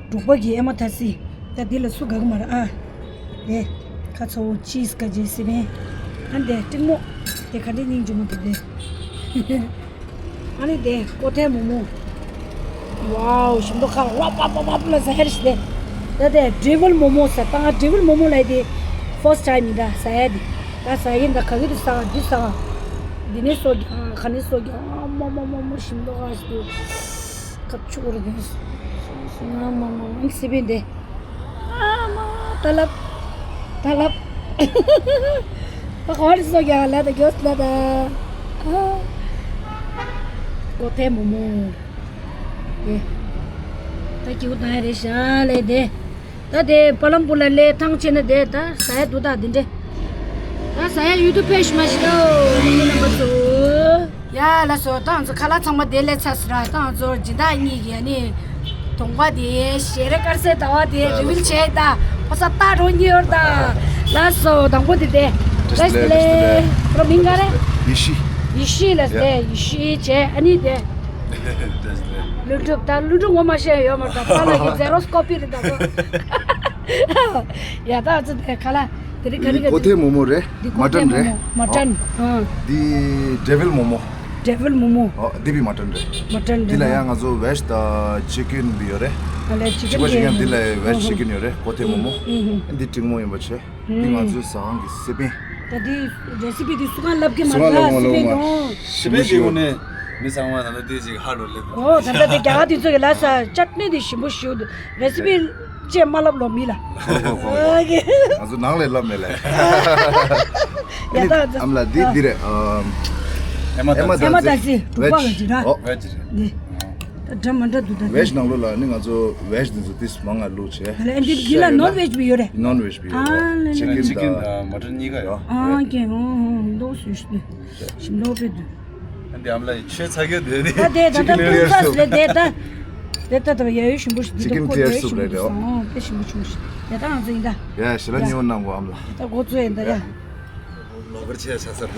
འབྲོག་པ་གི་ཨེ་མ་ཐ་སི། ད་དེ་ལ་སུ་དགའ་གི་མ་རེད་ཨ། དེ་ཁ་ཚ་བོ་ཅིས་ཀ་ཇེ་སི་བན། ཨ་དེ་ཏིང་མོ། དེ་ག་འདྲའི་སྙིང་རྗེ་མོ་འདུག་དེ། ཨ་ནི་དེ་ཀོ་ཐལ་མོ་མོ། ཝའོ་ཞིམ་མདོག་ཁ་ཝབ་ཝབ་ཝབ་ཝབ་ལ་ཟ་ཡ་རེད་ཤི་དེ། ད་དེ་ཌེ་ཝིལ་མོ་མོ་ཟེར་ད་ང་ཌེ་ཝིལ་མོ་མོ་ལ་དེ་ཕར་སི་ཊི་ཊའིམ་ཡིན་ད་ཟ་ཡ་དེ། ད་ཟ་ཡིན་ད་ག་གི་དུ་ཟ་འདི་ཟ། འདི་ནས་སོ་རྒྱ་ག་ནས་སོ་རྒྱ་ཨ་མོ་མོ་མོ་མོ་ཞིམ་མདོག་ཁ་ཤི་དུ། ཁ་ཆུ་རུ་དེ། ཨ་མོ་མོ་མོ་སི་བན་དེ། ཨ་མ་ཏ་ལབ། ཏ་ལབ། ད་ག་རེ་སོ་རྒྱ་ལ་ད་གྱོས་ལ་ད། ཨ། ཀོ་ཐལ་མོ་མོ། དེ། ད་ཀྱིའུ་ད་རེ་ཤ་ལེ་དེ། ད་དེ་པ་ལམ་པུ་ལ་ལེ་ཐང་ཆེ་ན་དེ་ད་ཟ་ཡ་དུ་ད་དེ་འདྲེ། ད་ཟ་ཡ་ཡུལ་དུ་ཕེ་ཤི་མ་ཤི་ད། ཡིན་ན་མ་ཚོ། ཡ་ལ་སོ་ད་ང་ཚོ་ཁ་ལག་ཚང་མ་དེ་ལས་ཚར་སི་ར་ད་ང་ཚོ་སྦྱིན་བདག་གཉིས་ཀྱི་ཨ་ནི་གདོང་པ་དེ་ཞལ་རས་དཀར་གསལ་ཟླ་བ་དེ་རི་བིལ་བྱས་ད་ཕོ་ས་ལྟ་རོགས་གཉིས་ཡོད་ད། ལ་སོ་དང་པོ་དེ་དེ་བཀྲ་ཤིས་བདེ་ལེགས། ཁོ་རང་མིང་ག་རེ། ཡེ་ཤི། ཡེ་ཤི་ལ་སྟེ་ཡེ་ཤི་བྱས་ཨ་ནི་དེ། ཀླུ་སྒྲུབ་ད་ཀླུ་སྒྲུབ་ངོ་མ་ཤེས་ཡོད་མ་རེད་ད་པ་ལ་གི་ཛེ་རོ་སི་ཀོ་པི་རེད་ད་ཚོ། ཡ་ད་ཚོ་དེ་ཁ་ལག་དེ་རིགས་ག་རེ་ག་རེ། ཀོ་ཐལ་མོ་མོ་རེད། འདི་མ་ཀོ་ཊན་ཐལ་རེད། མོ་མོ། མ་ཊན། ཨ། འདི་ཌེ་ཝིལ་མོ་མོ། ཌེ་ཝིལ་མོ་མོ། ཨོ་འདི་བི་མ་ཊན་རེད། མ་ཊན་རེད། འདི་ལ་ཡང་ང་ཚོ་བེ་ཇི་དང་ཅི་ཀིན་བི་ཡོད་རེད། ཨ་ལས་ཅི་ཅི་ཀིན་པ་ཅིག་ཡང་འདི་ལ་བེ་ཇི་ཅི་ཀིན་ཡོད་རེད། ཀོ་ཐལ་མོ་མོ། ཨུ་ཧུ། འདི་ཏིང་མོ་ཡིན་པ་བྱས། འདི་ང་ཚོའི་ཟ་ཁང་གི་སི་པན། ད་འདི་རེ་སི་པི་འདི་སུ་གང་ལབ་ཀྱི་མ་རེད་ལ་སི་པན་དང་། སི་པན་འདི་ངོ་ནས་མི་ཚང་མ་ད་ལྟ་འདི་ཅིག་ཧ་ལོ་ལེབ། ཨོ་ད་ལྟ་འདི་རྒྱ་གར་འདི་ཚོ་གི་ལ་ས་ཅཊ་ནི་འདི་ཞིམ་པོ་ཞིག་འདུག་རེ་སི་པི་ཅེས་མ་ལབ་ལོ་མི་ལ། ཧོ་ཧོ་ཧོ། ཨ་གི། ང་ཚོ་ནང་ལས་ལབ་མེད་ལ། ཡ་ད་ཨམ་ལ་འདི་འདི་རེད། ཨ། ཨེ་མ་ཨེ་མ་ད་ད་སི། ཏ་སི་འབྲུག་པ་གི་འདི་ར། ཨོ། བེ་ཇི་རེད། འདི། ད་འདྲ་མ་འདྲ་འདུག་ད་འདི། བེ་ཇི་ནང་ལོགས་ལ་ནི་ང་ཚོ་བེ་ཇི་འདི་ཚོ་ཏིས་མང་ང་བླུགས་བྱས། ད་ལ་ཨེ་འདི་འདི་ལ་ནོན་བེ་ཇི་བི་ཡོད་རེད། ནོན་བེ་ཇི་བི་ཡོད་རེད། ཨ་ལེ་ལེ། ཅི་ཀིན་དང་མ་ཊན་གཉིས་ཀ་ཡོད། ཨ་ཀེ་ཧོ་ཧོ་འདོག་སུ་ཤི་དུ། ཞིམ་ལོ་པེ་དུ། ཨ་འདི་ཨམ་ལ་ཡི་ཆོས་ཚ་གྱོད་དེ་ནི། ད་དེ་ད་ད་ཏུ་ས་སི་ལེ་དེ་ད། དེ་ད་ད་ཡ་ཡོད་ཞིམ་པོ་ཞིག་འདི་ཅི་ཀིན་ད་ཀོ་ཡ་ཡོད་ཞིམ་པོ་ཞིག་ཨོ་དཔེ་ཞིམ་པོ་བྱུང་ཞིག་ཡ་ད་ང་ཚོ་ཡིན་ད། ཡ་ཞི་ལ་ཉེ་བོ་གནང་གོ་ཨམ་ལ། ད་འགོ་ཚོ་ཡིན་ད་ཡ། ལོ་གར་ཆེ་ཆ་སར་ད།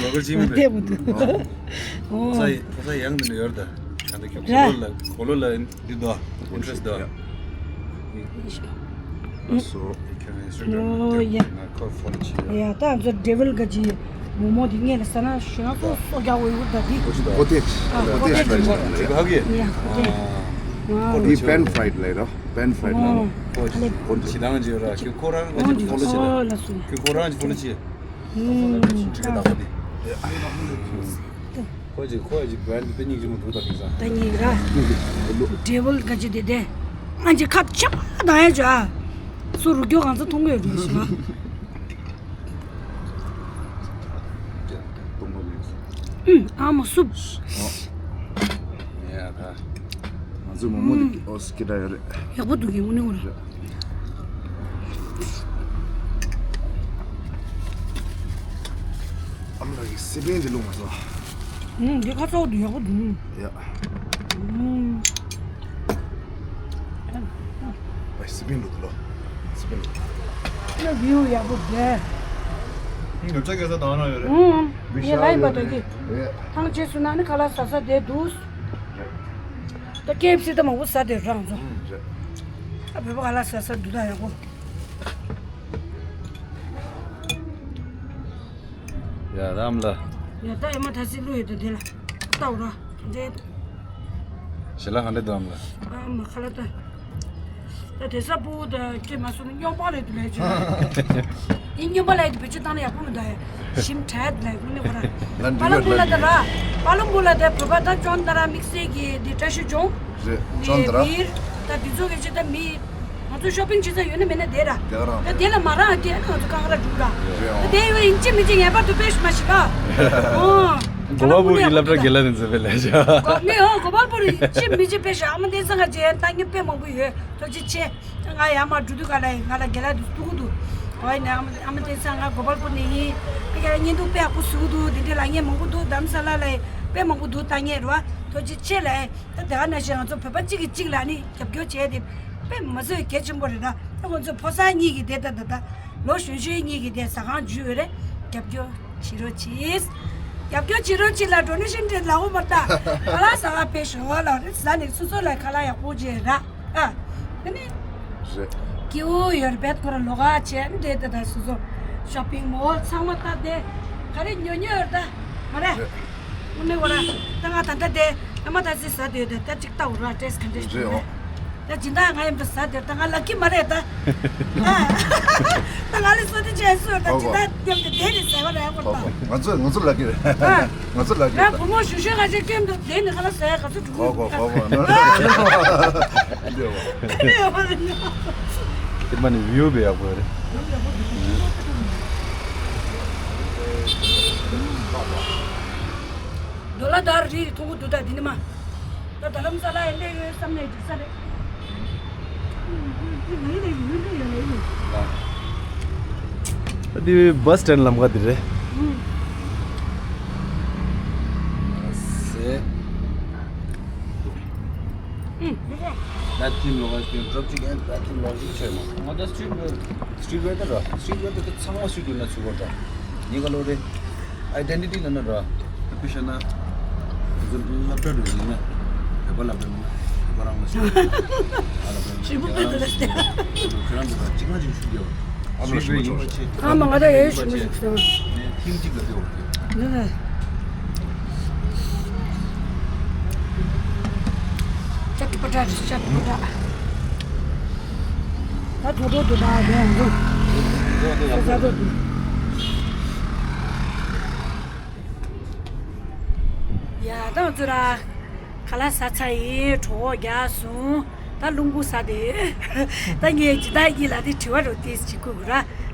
ལོ་གར་ཆེ་མི་འདུག་དེ་མི་འདུག་ཨོ། ཕོ་ས་ཡང་འདི་ནས་ཡོར་ད། གང་ གོ་ལོ་ལ་གོ་ལོ་ལ་འདི་དོ། Interest དོ། So, ཁྱོད་Instagram ལ་ཡ། ཁོ་follow བྱེད། ཡ། ད་ང་ཚོ་Devil ག་ཅི་མོག་མོག་འདི་ངས་ལ་ཟ་ན་ཞེ་ན་སོ་སོ་རྒྱག་འོས་ཡོད་ད་འདི། Cottage. ཨ། Cottage cottage ཅིག་ཅིག་ཡོད་རེད། ཧ་གི། ཡ། Cottage. འདི་pan fried ལབ་རོ། Pan fried ལབ་རོ། ཁོ་ཇི་ལྟར་ཅིག་ཡོད་ར། ཁྱོད་ཁོ་རང་ག་ཅི་follow བྱེད་ལ། ཁྱོད་ཁོ་རང་ག་ཅི་follow བྱེད། ཁོ་ཅིག་ཁོ་ཅིག་brand དེ་གཉིས་ཀྱི་མ་འགྲོ་ད་དེང་སང་། ད་གཉིས་ར། Devil ག་ཅི་དེ་དེ། ཨ་ཅེ་ཁབ་ཆེ་བ་དང་ཡ་ཅོ་ཨ། སུ་རུ་རྒྱོ་གང་ཚ་མཐོང་གི་ཡོད་རེད་ཞེ་ན། ཨུམ། ཨ་མ་སུབ། ཡ་ད། ང་ཚོའི་མོག་མོག་དེ་ཨོ་སི་ཀི་འདྲ་ཡོད་རེད། ཡག་པོ་འདུག་གི་དངོས་གནས་ངོ་ར། ཨ་མ་ལགས་ཀྱིས་སི་པན་འདི་བླུགས་མ་སོང་། ཨུམ། འདི་ཁ་ཚ་བོ་འདུག་ཡག་པོ་འདུག་ཡ། ཨུམ། ཨ་སི་པན་བླུགས་འདུག་ལོ། སི་པན་བླུགས། ཨ་ན་view ཡག་པོ་རེད། ངའི་ངབ་ཆ་སྐྱེ་ས་དང་ན་ཡོད་རེད། ཨུམ། ངས་ལ་ཡིན་པ་དོ་གི། རེད། ཐང་ཆད་སུ་ན་ནི་ཁ་ལག་ཟ་ས་དེ་འདུག་ད་ཀེ་ཨེཕ་སི་ད་མང་པོ་ཟ་དེ་རང་ཚོ། ཨུམ། རེད། ད་བོད་པ་ཁ་ལག་ཟ་ས་འདུག་ད་ཡག་པོ། ཡ་རམ་ལ། ཡ་ད་ཨེ་མ་ད་སི་ལུ་ཡོད་དོ་དེ་ལ། ལྟ་བུ་ར། འདྲེ། ཞེ་ལ་ཧ་འདྲེ་དོ་ཨམ་ལ། ཨ་མ་ཁ་ལ་ད། ད་དེ་ས་པུ་ད་ཀྱེ་མ་སུ་ན་སྨྱོན་པ་ལས་དུ་ལས་ཅི། ཡིན་སྨྱོན་པ་ལས་དུ་བེད་སྤྱོད་བཏང་ན་ཡག་པོ་མི་འདུག་ཡ། ཞིམ་དྲག་ལས་དུ་ནི་ཁོ་ར། པ་ལམ་པུ་ལ་ད་ར། པ་ལམ་པུ་ལ་ད་བོད་པ་ད་ཅོན་ད་ར་དམིགས་བསལ་གྱི་འདི་བཀྲ་ཤིས་ལྗོངས། རེད། ཅོན་ད་ར། ད་འདི་ཚོ་གི་ཅི་ད་མི། ང་ཚོ་ཤོ་པིང་བྱེད་ས་ཡོད་ན་མེད་ན་དེ་ར། དེ་ག་རང་ད་དེ་ལ་མ་རག་དེ་ན་ང་ཚོ་ཀ་ཁ་ར་འགྲུག་ར། རེད་ཨང་། དེ་ཡོད་ཡིན་གཅིག་མིན་གཅིག་ངེས་པར་དུ་དཔེ་ཞུ་མ་ཞིག་ཨ། ཨོ། གོ་པལ་པུར་གྱི་སློབ་གྲྭ་དགེ་ལགས་དེ་ཚོ་དཔེ་ལས་བྱ། གོ་མི་ཨོ་གོ་པལ་པུར་གཅིག་མིན་གཅིག་དཔེ་ཞུ། ཨ་མ་བསྟན་འཛིན་ང་རྗེས་ལྟ་ཉན་དཔེ་མང་པོ་ཡོད། ཐུགས་རྗེ་ཆེ། ང་ཡར་མར་འགྲོ་དུས་ག་ལ་ཡིན་ང་ལ་དགེ་ལགས་དེ་ཐུག་གི་འདུག་ཨོ་ཡིན་ན་ཨ་མ་ཨ་མ་བསྟན་འཛིན་ང་གོ་པལ་པུར་ནས་ཡིན། ཨ་ཁྱེད་རང་བརྙན་ཐུང་དཔེ་ཡག་པོ་བཟོ་གི་འདུག་དེ་འདྲའི་ལབ་མཁན་མང་པོ་འདུག་རྡ་རམ་ས་ལ་ལ་ཡིན་དཔེ་མང་པོ་འདུག་ལྟ་མཁན་རེད་བ། ཐུགས་རྗེ་ཆེ་ལབ་ཡིན། ད་དེ་ག་ནང་བཞིན་ང་ཚོ་བོད་པ་གཅིག་གིས་གཅིག་ལ་ནི་རྒྱབ་སྐྱོར་བྱས་ཏེ་དཔེ་མི་བཟོད་གལ་ཆེན་པོ་རེད་ད། ད་ང་ཚོ་ཕོ་གསར་གཉིས་ཀྱིས་དེ་ད་ད་ད་ལོ་གཞོན་གཞོན་གཉིས་ཀྱིས་དེ་ཟ་ཁང་འཇུས་ཡོད་རེད། རྒྱབ་སྐྱོར་བྱེད་རོགས་གྱིས། རྒྱབ་སྐྱོར་བྱེད་རོགས་གྱིས་ལ་ཌོ་ནེ་ཤན་སྤྲད་ལ་འོ་མ་ད་ཁ་ལག་ཟ་ག་ཕེབས་ཤོག་ལ་རེད། ཟ་ནས་སོ་སོ་ལ་ཁ་ལག་ཡག་པོ་བྱས་ར་ཨ། དེ་ནི་རེད། སྐྱིད་པོ་ཡོད་རེད། བེད་ཁོ་ར་ལོག་ག་བྱས་འདྲེ་དེ་ད་སོ་སོ་ཤོ་པིང་མོལ་ཚང་མ་ད་དེ་ག་རེ་ཉོ་ཉོ་ཡོད་ད་མ་རེད། རེད། དངོས་གནས་འོ་ར། ད་ང་ད་ལྟ་དེ་ཨ་མ་ད་སི་ཟ་དུས་དེ་ད་ཅིག་ལྟ་འོ་ར་ཏྲེས་ག་འདྲས་རེད་ཨོ། ད་སྦྱིན་བདག་ང་ཡིན་པ་ཟ་དེ་ད་ང་ལབ་ཀྱི་མ་རེད་ད། ཨ། ད་ང་ལ་སོ་དེ་བྱས་སོ་ད་སྦྱིན་བདག་མཉམ་དུ་དེ་ནི་ཟ་བ་རེད་ཨ་ཁོ་ད། ང་ཚོ་ང་ཚོ་ལབ་ཀྱི་རེད། ཨ། ང་ཚོ་ལབ་ཀྱི་རེད་ད། ང་བུ་མོ་ཞུ་ཞུ་ང་ཅག་ཀེམ་དུ་དེ་ནི་ཁ་ལག་ཟ་ཡ་ག་ཚོད་འགྲོ་གི་གོ་གོ་གོ་གོ་ནོ་ནོ་ནོ། དེ་མ་ནི་བིའུ་བེ་ཡག་པོ་རེད། ཌོ་ལར་དར་རི་རི་མཐོང་གི་འདུག་ད་འདི་ནི་མ། ད་རྡ་རམ་ས་ལ་ཡི་སླེབས་ཡོད་བསམ་ནས་འགྲིག་ས་རེད། ད་འདི་བྷ་སི་སི་ཊེན་ལམ་ཁ་འདི་རེད། ཟེ། ད་ཐིམ་ལོག་ཨེ་སི་ཌི་ཡོན་ཌོབ་ཅིག་ཨེན་ད་ཐིམ་ལོག་ཅིག་ཆེ་མ། ང་ད་སི་ཊི་རིཊ་ཝེ་ཌར། སི་ཊི་རིཊ་ཝེ་ཌར་ར། སི་ཊི་རིཊ་ཝེ་ཌར་དེ་ཚང་མ་སི་ཊི་རིཊ་ཝེ་ཌར་ན་ཚུགས་པ་འདྲ། ཉེ་ག་ལོ་རེ། ཨའི་ཌེན་ཊི་ཊི་ལ་ན་ར། དཔེ་བཤད་ན། ང་ཚོ་སློབ་གྲྭ་རུ་ཡིན་ན། བོད་པ་སློབ་གྲྭ་མིན་ན། བོད་པ་རང་ལ་ཤོད། ཨ་སློབ་གྲྭ་མིན་ན། ཞིབ་པོ་དཔེ་འདུག་ལ་ཟེར། ཁྱོད་རང་ཚོ་ལ་གཅིག་མ་གཅིག་ཞུ་རྒྱུ། ཨ་མ་ལ་ཞུ་མ་ཆོག་ཨ་མ་ང་ད་ཡོད་ཞུ་མ་ཞུ་ཟེར། ནས་ཐིམ་གཅིག་ལ་བསྡད་འོང་རྒྱུ། འདི་ལ། ཅ་ཏི་པ་ཏྲ་རེད། ཅ་ཏི་པ་ཏྲ། ད་དོ་དོ་དོ་ད་རེད་འདུག་ས་ས་དོ་དོ། ཡ་ད་ང་ཚོ་ར་ཁ་ལག་ཟ་ཚར་ཡིན། གྲོད་ཁོག་རྒྱགས་སོང་། ད་རླུང་བུ་ཟ་དེ། ད་ངས་ཇི་ལྟར་ཡིན་ལ་དེ་དྲི་བ་རུ་ཏིས་བྱེད་དགོས་ར།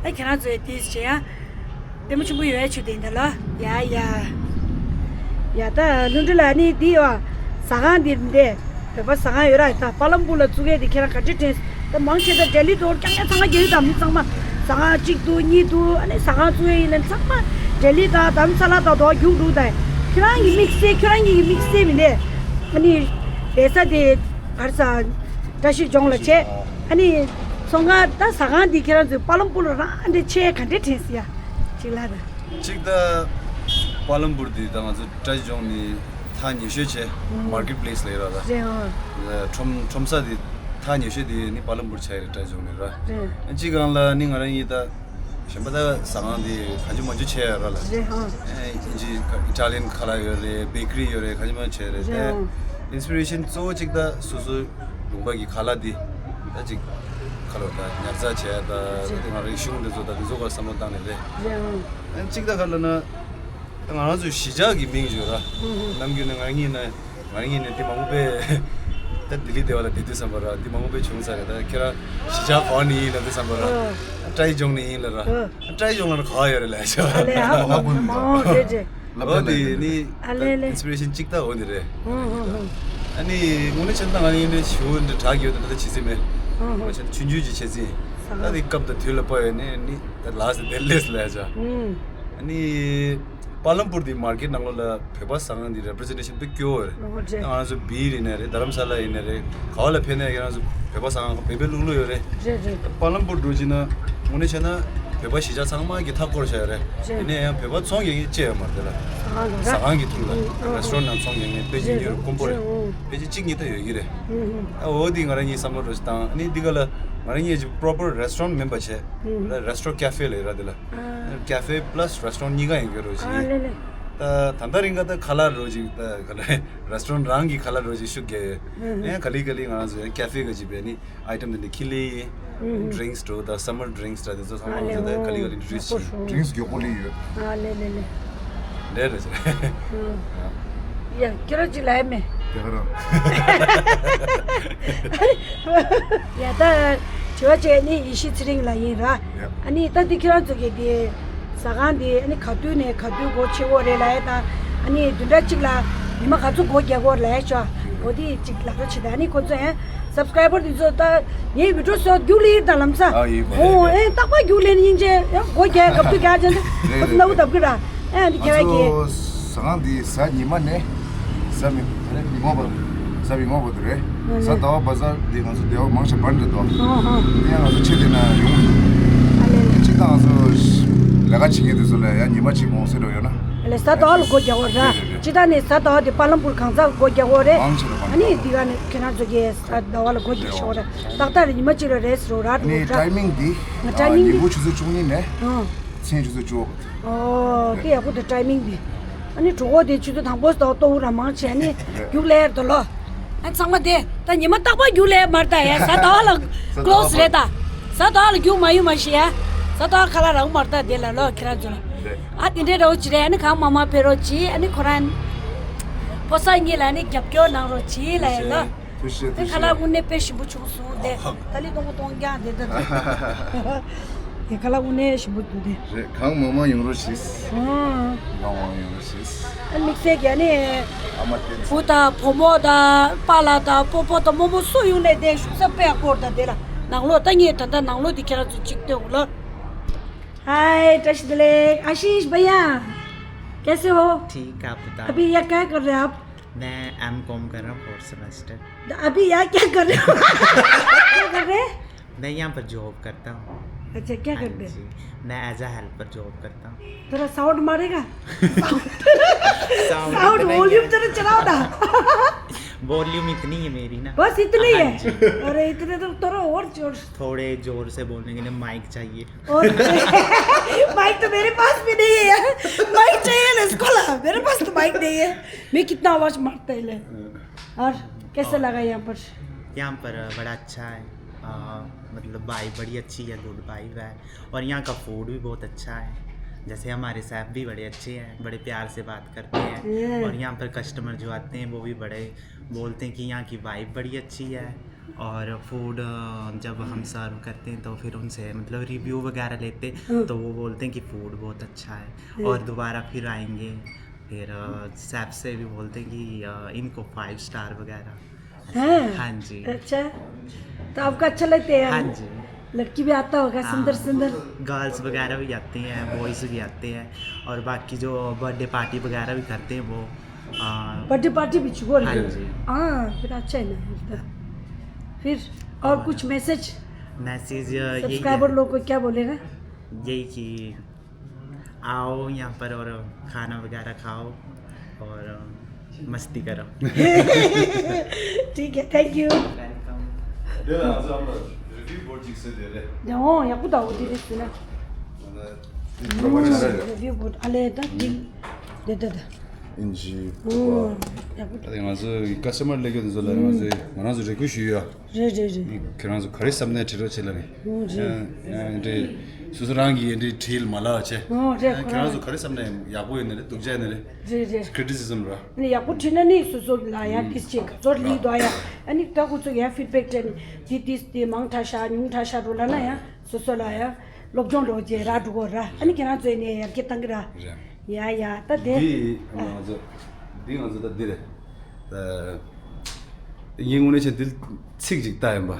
ད་ཁྱེད་རང་ཚོས་ཏིས་བྱེད་ཡ། ལྟད་མོ་ཆེན་པོ་ཡོད་ཆུ་དེ་འདི་ལ། ཡ་ཡ། ཡ་ད་ལྷུན་གྲུབ་ལགས་ནི་འདི་ཡོ། ཟ་ཁང་འདི་འདི། བོད་པ་ཟ་ཁང་ཡོད་ར་ད་པ་ལམ་པུར་ལ་བཙུགས་ཡས་དེ་ཁྱེད་རང་ག་འདྲ་དྲན། ད་མང་ཆེ་ད་ལྡི་ལི་དུ་རྐྱང་རྐྱང་ཚང་མ་རྒྱ་ཡིག་དང་མི་ཚང་མ། ཟ་ཁང་གཅིག་འདུག་གཉིས་འདུག་ཨ་ནི་ཟ་ཁང་བཙུགས་ཡས་ཡིན་ན་ཚང་མ་ལྡི་ལི་དང་རྡ་རམ་ས་ལ་དང་དོ་རྒྱུག་འདུག་ད་ཁྱེད་རང་གི་དམིགས་བསལ་ཁྱེད་རང་གཉིས་ཀྱི་དམིགས་བསལ་མི་འདི། ཨ་ནི་བསྡད་ས་དེ་གར་ས་བཀྲ་ཤིས་ལྗོངས་ལ་བྱས། ཨ་ནི་ཚོང་ཁང་ད་ཟ་ཁང་འདི་ཁྱེད་རང་ཚོའི་པ་ལམ་པུར་ལ་རང་འདྲ་ཆེ་ག་འདྲ་དྲན་སྲིད་ཡ། གཅིག་ལ་ད། གཅིག་ད་པ་ལམ་པུར་འདི་ད་ང་ཚོ་བཀྲ་ཤིས་ལྗོངས་ནི་ ཐག་ཉེ་ཤོས་བྱས། ཨུམ། མར་ཀེཊ་པི་ལེ་སི་ལབ་ཡ་ར་ལ། རེད་ཨང་། ཁྲོམ་ཁྲོམ་ས་དེ་ཐག་ཉེ་ཤོས་དེ་ནི་པ་ལམ་པུར་ཆགས་ཡོད་རེད། ཊའི་ཇོང་ནས་ར། རེད། ཨ་གཅིག་སྒང་ལ་ནི་ང་རང་གཉིས་ད་གཞན་པ་ད་ཟ་ཁང་དེ་གང་བྱུང་མང་བྱུང་བྱས་ཡོད་ར་ལ། རེད་ཨང་། ཨེ་ཨིན་ཇི་ཨི་ཊ་ལི་ཡན་ཁ་ལག་ཡོད་རེད། བེ་ཀ་རི་ཡོད་རེད། གང་བྱུང་མང་བྱུང་བྱས་རེད། རེད་ཨང་། ད་ཨིན་སི་པི་རེ་ཤན་གཙོ་བོ་གཅིག་ད་སོ་སོའི་ལུང་པ་གི་ཁ་ལག་དེ་ད་ཅིག་ཁ་ལོ་ད་ཉར་ཚགས་བྱས་ད་ད་དེ་ང་རང་གཞུང་དེ་ཚོ་ད་དེ་ཚོ་ག་བསམ་བློ་བཏང་ནས་རེད། རེད་ཨང་། ཨ་གཅིག་ད་ག་ལ་ན། ད་ང་རང་ཚོའི་གཞིས་ཆགས་ཀྱི་མིང་བརྗོད་ར། ཧུམ་ཧུམ། ནམ་རྒྱུན་ནས་ང་གཉིས་ན་ང་གཉིས་ནས་འདི་མང་པོ་པས་ད་ལྡི་ལི་སྡེ་བ་ལ་བསྡད་དུས་ཙམ་པ་ར། འདི་མང་པོ་པས་བྱུང་ཚར་རེད། ད་ཁྱེད་རང་གཞིས་ཆགས་ག་བ་ནས་ཡིན་ལབ་དུས་ཙམ་པ་ར། ཨ། ཊའི་ཇོང་ནས་ཡིན་ལབ་ར། ཨ། ཊའི་ཇོང་ལ་ག་བ་ཡོད་རེད་ལབ་ཤག་ཨ་ལས་ཨ། ཨོ་རེད་རེད། ལབ་འོ་དེ་ནི་ཨ་ལས་ལས། ཨིན་སི་པི་རེ་ཤན་གཅིག་ད་འོ་འདི་རེད། ཧུམ་ཧུམ་ཧུམ། ཨ་ནི་དངོས་གནས་བྱས་ན་ད་ང་གཉིས་ནས་ཞུ་འདི་དྲག་ཡོད་ད་ད་བྱེད་རྩིས་མེད། ཧུམ་ཧུམ། ང་ཆ་ཆུང་ཆུང་ཅིག་བྱེད་རྩིས་ཡིན། ད་དེ་སྐབས་དང་དུས་ལ་བབ་ཡོད་ནས་ནི་ད་ལགས་སེ་དེ་ལས་ལས་ཤག་ཧུམ། ཨ་ནི། པ་ལམ་པུར་དེ་མར་ཀེཊ་ནང་ལོགས་ལ་བོད་པ་ཟ་ཁང་དེ་རེ་པི་རི་ཟེན་ཊེ་ཤན་དཔེ་སྐྱོ་བོ་རེད། ཨོ་རེད། ང་རང་ཚོ་སྦིར་ཡིན་ནའི་རེད། རྡ་རམ་ས་ལ་ཡིན་ནའི་རེད། ག་བ་ལ་ཕེབས་ནའི་ང་རང་ཚོ་བོད་པ་ཟ་ཁང་བོད་པའི་ལུག་ལུག་ཡོད་རེད། རེད་རེད། པ་ལམ་པུར་འགྲོ་ཅིག་ན་དངོས་གནས་བྱས་ན་བོད་པ་གཞིས་ཆགས་ཚང་མ་གི་མཐའ་བསྐོར་བྱས་ཡོད་རེད། རེད། ཡིན་ནའི་ཡང་བོད་པ་ཚོང་རྒྱག་མཁན་ཅིག་ཡོད་མ་རེད་དེ་ལ། ཟ་ཁང་གི་ཐོག་ལ་རེ་སི་ཊོ་རན་ཊི་ནང་ཚོང་རྒྱག་མཁན་དཔེ་ཅིག་རེད་ཉོ་རུ་དཀོན་པོ་རེད། རེད། ཨོ། དཔེ་ཅིག་གཅིག་གཉིས་ད་ཡོད་ཀྱི་རེད། ཨུ་ཧུ། ཨ་འོ་དེ་ང་རང་གཉིས་བསམ་བློ་འདྲ་ཞིག་བཏང་། ཨ་ནི་འདི་ག་ལ་ང་རང་གཉིས་ཀྱི་པོ་རོ་པར་རེ་སི་ཊོ་རན་ཊི་མིན་པ་བྱས། ཨུ་ཧུ། རེ་སི་ཊོ་རན་ཊི་ཀེ་ཧྥེ་ལབ་ཡོད་ར་དེ་ལ། ཨ། ཀེ་ཧྥེ་པ་ལ་སི་རེ་སི་ཊོ་རན་ཊི་གཉིས་ཀ་ཡིན་གྱི་རོ་ཞིག་ཨ་ལེ་ལེ། ད་ད་ལྟ་རིང་ག་ད་ཁ་ལག་རོ་ཅིག་ད་ག་ལ་རེ་སི་ཊོ་རན་ཊི་རང་གི་ཁ་ལག་རོ་ཅིག་ཤུགས་རྒྱག་ཡོད། ཨུ་ཧུ། ཡང་ག་ལེ་ག་ལེ་ང་རང་ཚོ་ཡང་ཀེ་ཧྥེ་ག་ཅིག་བས་ནི་ཨའི་ཊམ་དེ་འདྲ་ཁྱི་ལི་ཡིན། ཨུ་ཧུ། ཌི་རིང་སི་འགྲོ་ད་སམ་མར་ཌི་རིང་སི་འདྲ་དེ་ཚོ་ཚང་མ་ཨ་ང་ལེ། ཚོ་ད་ག་ལེ་ག་ལེ་ཨིན་ཊྲོ་ཌུ་སི་བྱེད། ཌི་རིང་སི་མགྱོགས་པོ་ལི་ཡོད། ཨ་ལེ་ལེ་ལེ། ལས་རེད་ཟེར། ཨུ། ཡ་ཁྱོད་རང་ཅིག་ལབ་མེད། དེ་ག་རང་། ཡ་ད་དྲི་བ་བྱས་ནི་ཡེ་ཤེས་ཚེ་རིང་ལགས་ཡིན་ར། ཡ། ཨ་ནི་ད་འདི་ཁྱེད་རང་ཚོ་གི་དེ་ཟ་ཁང་དེ་ཨ་ནི་ག་དུས་ནས་ག་དུས་སྒོ་ཕྱེ་གི་རེད་ལབ་ཡ་དང་། ཨ་ནི་བདུན་ཕྲག་གཅིག་ལ་ཉི་མ་ག་ཚོད་སྒོ་རྒྱག་གི་རེད་ལབ་ཡ་ཤོག་འོ་དེ་ཅིག་ལབ་རོགས་བྱེད་དང་། ཨ་ནི་ཁོ་ཚོ་ཡང་སབ་སི་ཀ་རའི་བར་དེ་ཚོ་ད་ངའི་བི་ཌི་ཡོ་ཚོ་རྒྱུགས་ལེན་ཡིན་ད་ལམ་སང་། ཨ་ཡིན་པ་རེད། ཨོ་ཨེ་རྟག་པར་རྒྱུགས་ལེན་ཡིན་ཅེ་ཡང་སྒོ་རྒྱག་ག་བཏུབ་རྒྱག་ཅེ་ཁོ་ཚོ་རྣ་བུ་བརྡབ་གི་ར། ཨ་འདི་ཁྱེད་རང་གིས། ང་ཚོ་ཟ་ཁང་འདི་གཟའ་ཉི་མ་ནས་གཟའ་མིག་དམར། གཟའ་མིག་དམར་བར་དུ་རེད། ཨ་ནི། གཟའ་ཟླ་བ་བ་ཛར་འདི་ང་ཚོ་སྡེ་བ་མང་ཆེ་བ་འདྲ་འདུག་ཨ་ཧ། འདི་ཡང་ང་ཚོ་ཆེད་དེ་ན་ཡོང་། ཨ་ལེ་ལེ། སྤྱིར་བཏང་ང་ཚོ་ལས་ཀ་བྱེད་མཁན་དེ་ཚོ་ལ་ཡང་ཉི་མ་གཅིག་གོང་ཟེར་འགྲོ་ཡོད་ན། ཨ་ལེ་གཟའ་ཟླ་བ་ལ་སྒོ་རྒྱག་གི་རེད་ར། རེད་རེད་རེད། སྤྱིར་བཏང་ནས་གཟའ་ཟླ་བ་དེ་པ་ལམ་པུར་གང་ཚ་སྒོ་རྒྱག་གི་རེད། མང་ཆེ་བ་ཨ་ནི་འདི་ག་ནས་ཁྱེད་རང་ཚོ་གིས་གཟའ་ཟླ་བ་ལ་སྒོ་རྒྱག་ཤོག་ར། ཏག་ཏག་རེད། ཉི་མ་གཅིག་ལ་རེད་ཟེར་ར། ཨ་ནི་ཊའི་མིང་འདི་ཊའི་མིང་ཉིན་གུང་ཆུ་ཚོད་བཅུ་གཉིས་ནས་ཨ་མཚན་ཆུ་ཚོད་བཅུ་པ། ཨོ། དེ་ཡག་པོ་འདུག་ཊའི་མིང་འདི། ཨ་ནི་གྲོད་ཁོག་དེ་ཆུ་ཚོད་དང་པོ་ལྟ་བུ་ལྟོ་བུ་ར་མང་ཆེ་ཨ་ནི་རྒྱུགས་ལེན་འདུག་ལོ། ཨ་ཚང་མ་དེ་ད་ཉི་མ་རྟག་པར་རྒྱུགས་ལེན་མ་རེད་ད། ཡ་གཟའ་ཟླ་བ་ལ་ཀློ་སི་རེད་ད། གཟའ་ཟླ་བ་ལ་རྒྱུགས་མ་ཡོང་མ་ཤེས་ཡ། གཟའ་ཟླ་བ་ཁ་ལག་རག་མ་རེད་ད་དེ་ལ་ལོ་ཁྱེད་རང་ཚོ་ལ། ཨ་དེ་འདྲའི་རོགས་ཅི་རེད། ཨ་ནི་གང་མང་མང་ཕེབས་རོགས་གྱིས། ཨ་ནི་ཁོ་རང་ཕོ་གསར་གཉིས་ལ་ཨ་ནི་རྒྱབ་སྐྱོར་གནང་རོགས་གྱིས་ལ་ཡ་ལོ། ཐུགས་རྗེ་ཆེ། ཨ་ཁ་ལག་དངོས་གནས་དཔེ་ཞིམ་པོ་བྱུང་སོང་དེ། ད་ལི་སྟོང་པ་སྟོང་རྐྱང་དེ་ད། དེ་ཁ་ལག་དངོས་གནས་ཞིམ་པོ་འདུག་དེ། རེད། གང་མང་མང་ཡོང་རོགས་ཞེས། ཨང་། གང་མང་མང་ཡོང་རོགས་ཞེས། ཨ་དམིགས་བསལ་གྱི་ཨ་ནི། ཨ་མ་བསྟན་འཛིན། བུ་དང་བུ་མོ་དང་པཱ་ལགས་དང་སྤོ་བོ་དང་རྨོ་མོ་སུ་ཡོང་ནས་དེ་བཞུགས་ས་དཔེ་ཡག་པོ་རེད་ད་དེ་ལ། ནང་ལོགས་ད་ངས་ད་ལྟ་ནང་ལོགས་དེ་ཁྱེད་རང་ཚོ་གཅིག་ལྟོས་ལོ། हाय, त्रैशी दिले, आशीष भैया, कैसे हो? ठीक है, आप बताओ। अभी यहाँ क्या कर रहे हैं आप? मैं एम कॉम कर रहा हूँ, फोर्थ सेमेस्टर। तो अभी यहाँ क्या कर रहे हो? क्या कर रहे हैं? मैं यहाँ पर जॉब करता हूँ। अच्छा, क्या हाँ करते हैं? जी, मैं एज अ हेल्पर जॉब करता हूँ। थोड़ा साउंड मारेगा? साउंड साउंड इतना ही वॉल्यूम है। जरा चलाओ ना। वॉल्यूम इतनी है मेरी ना। बस इतनी हाँ है? जी। अरे, इतने तो थोड़ा और जोर। थोड़े जोर से बोलने के लिए माइक चाहिए। और माइक तो मेरे पास भी नहीं है यार। माइक चाहिए ना इसको ला, मेरे पास तो माइक नहीं है। मैं कितना आवाज मारता है ले। और कैसा और लगा यहाँ पर? यहाँ पर बड़ा अच्छा है। आ, मतलब वाइब बड़ी अच्छी है, गुड वाइब है। और यहाँ का फूड भी बहुत अच्छा है। जैसे हमारे शेफ भी बड़े अच्छे हैं, बड़े प्यार से बात करते हैं। ये। और यहाँ पर कस्टमर जो आते हैं वो भी बड़े बोलते हैं कि यहाँ की वाइब बड़ी अच्छी है। और फूड, अ, जब हम सर्व करते हैं तो फिर उनसे मतलब रिव्यू वगैरह लेते हैं, हम्म। तो वो बोलते हैं कि फूड बहुत अच्छा है हम्म। और दोबारा फिर आएंगे। फिर, अ, शेफ से भी बोलते हैं कि, अ, इनको फाइव स्टार वगैरह। हैं? हाँ जी। अच्छा, तो आपको अच्छा लगता है? हाँ जी। लड़की भी आता होगा सुंदर हाँ। सुंदर? गर्ल्स वगैरह भी आती हैं, बॉयज़ भी आते हैं और बाकी जो बर्थडे पार्टी वगैरह भी करते हैं वो, अ, बर्थडे पार्टी भी छुपो हाँ रहे। जी। हाँ, फिर अच्छा है ना, फिर तो। फिर और और कुछ मैसेज? मैसेज, अ, यही सब्सक्राइबर है। लोग को क्या बोलेगा? यही कि आओ यहाँ पर और खाना वगैरह खाओ और, अ, मस्ती करो। ठीक है, thank you. དེ་ལ་ང་ཚོ་ཨ་མ་རི་བིའུ་བོར་ཅིག་བཟོས་དེ་རེད། ཡང་ཡག་པོ་འདུག་འོ་དེ་རེད་ཟེར་ན། ང་ཚོ་རི་བིའུ་བོར་ཨ་ལས་ད་འདི་འདི་ད་ད། ཨིན་ཇི་ཨོ་ཡག་པོ་འདུག་ང་ཚོ་གི་ཀ་སི་ཏོ་མར་སླེབས་ཡོད་དེ་ཚོ་ལ་ང་ཚོས་ང་རང་ཚོ་རེ་སྐུལ་ཞུས་ཡོད། རེད་རེད་རེད། ཁྱེད་རང་ཚོ་ག་རེ་བསམ་ནས་བྲིས་རོགས་བྱེད་ལ་རེད། ཨོ་རེད། ཡང་ཡང་འདྲེ་སོ་སོ་རང་གིས་འདྲེ་བྲིས་མ་ལབ་བྱས། ཨོ་རེད། ཁྱེད་རང་ཚོ་ག་རེ་བསམ་ནས་ཡག་པོ་ཡོད་ན་རེད། སྡུག་ཅག་ཡོད་ན་རེད། རེད་རེད། ཁི་རི་ཊི་སི་ཛམ་ར། ནི་ཡག་པོ་བྲིས་ན་ནི་སོ་སོ་ལ་ཡང་ཏིས་ཅིག་ཚོར་ལི་དོ་ཡ། ཨ་ནི་ད་ཁོ་ཚོ་ཡང་ཕིཌ་བེག་སྤྲད་ནི་དེ་ཏིས་དེ་མང་དྲགས་ཤག་ཉུང་དྲགས་ཤག་རོ་ལ་ན་ཡང་སོ་སོ་ལ་ཡང་སློབ་སྦྱོང་རོགས་བྱས་ར་འགྲོ་གོ་ར། ཨ་ནི་ཁྱེད་རང་ཚོས་ནི་ཡར་རྒྱས་བཏང་གི་ར། རེད། ཡ་ཡ་ད་དེ། འདི་ང་ཚོ་འདི་ང་ཚོ་ད་འདི་རེད། ད་ངས་དངོས་གནས་བྱས་འདི་ཚིག་ཅིག་ལྟ་ཡིན་པ།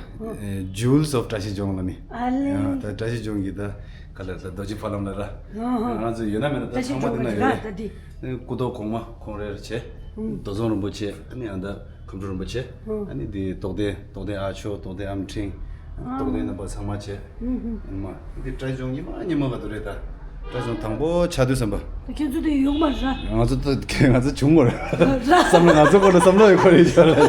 Jewels of བཀྲ་ཤིས་ལྗོངས་ལ་ནི། ཨ་ལེ། ད་བཀྲ་ཤིས་ལྗོངས་ཀྱི་ད་ག་ལེར་ད་རྡོ་རྗེ་ཕ་ལམ་ལ་ར། ང་ཚོ་ཡོད་ན་མེད་ན་ད་ཚང་མ་འདི་ན་ཡོད་རེད། ད་འདི། སྐུ་ཐོག་གོང་མ་ཁོང་རེ་རེ་བྱས། རྡོ་རྫོང་རིན་པོ་ཆེ། ཨ་ནི་ཨ་ད་ཁམས་སྤྲུལ་རིན་པོ་ཆེ། ཨ་ནི་འདི་རྟོགས་ལྡན་རྟོགས་ལྡན་ཨ་ཆོ་རྟོགས་ལྡན་ཨམ་ཕྲིན། རྟོགས་ལྡན་རྣམ་པ་ཚང་མ་བྱས། ཨ་མ་འདི་བཀྲ་ཤིས་ལྗོངས་ཉི་མ་ཉི་མ་ག་དུ་རེད་ད། བཀྲ་ཤིས་ལྗོངས་དང་པོ་ཆགས་དུས་བསམ་པ། ཁྱེད་ཚོ་དེ་ཡོད་མ་ར། ང་ཚོ་ད་ང་ཚོ་བྱུང་མ་རེད། བསམ་བློ་ང་ཚོ་ཁོ་ན་བསམ་བློ་ཡོད་ཁོ་རེད་ཤག་ར། དེ་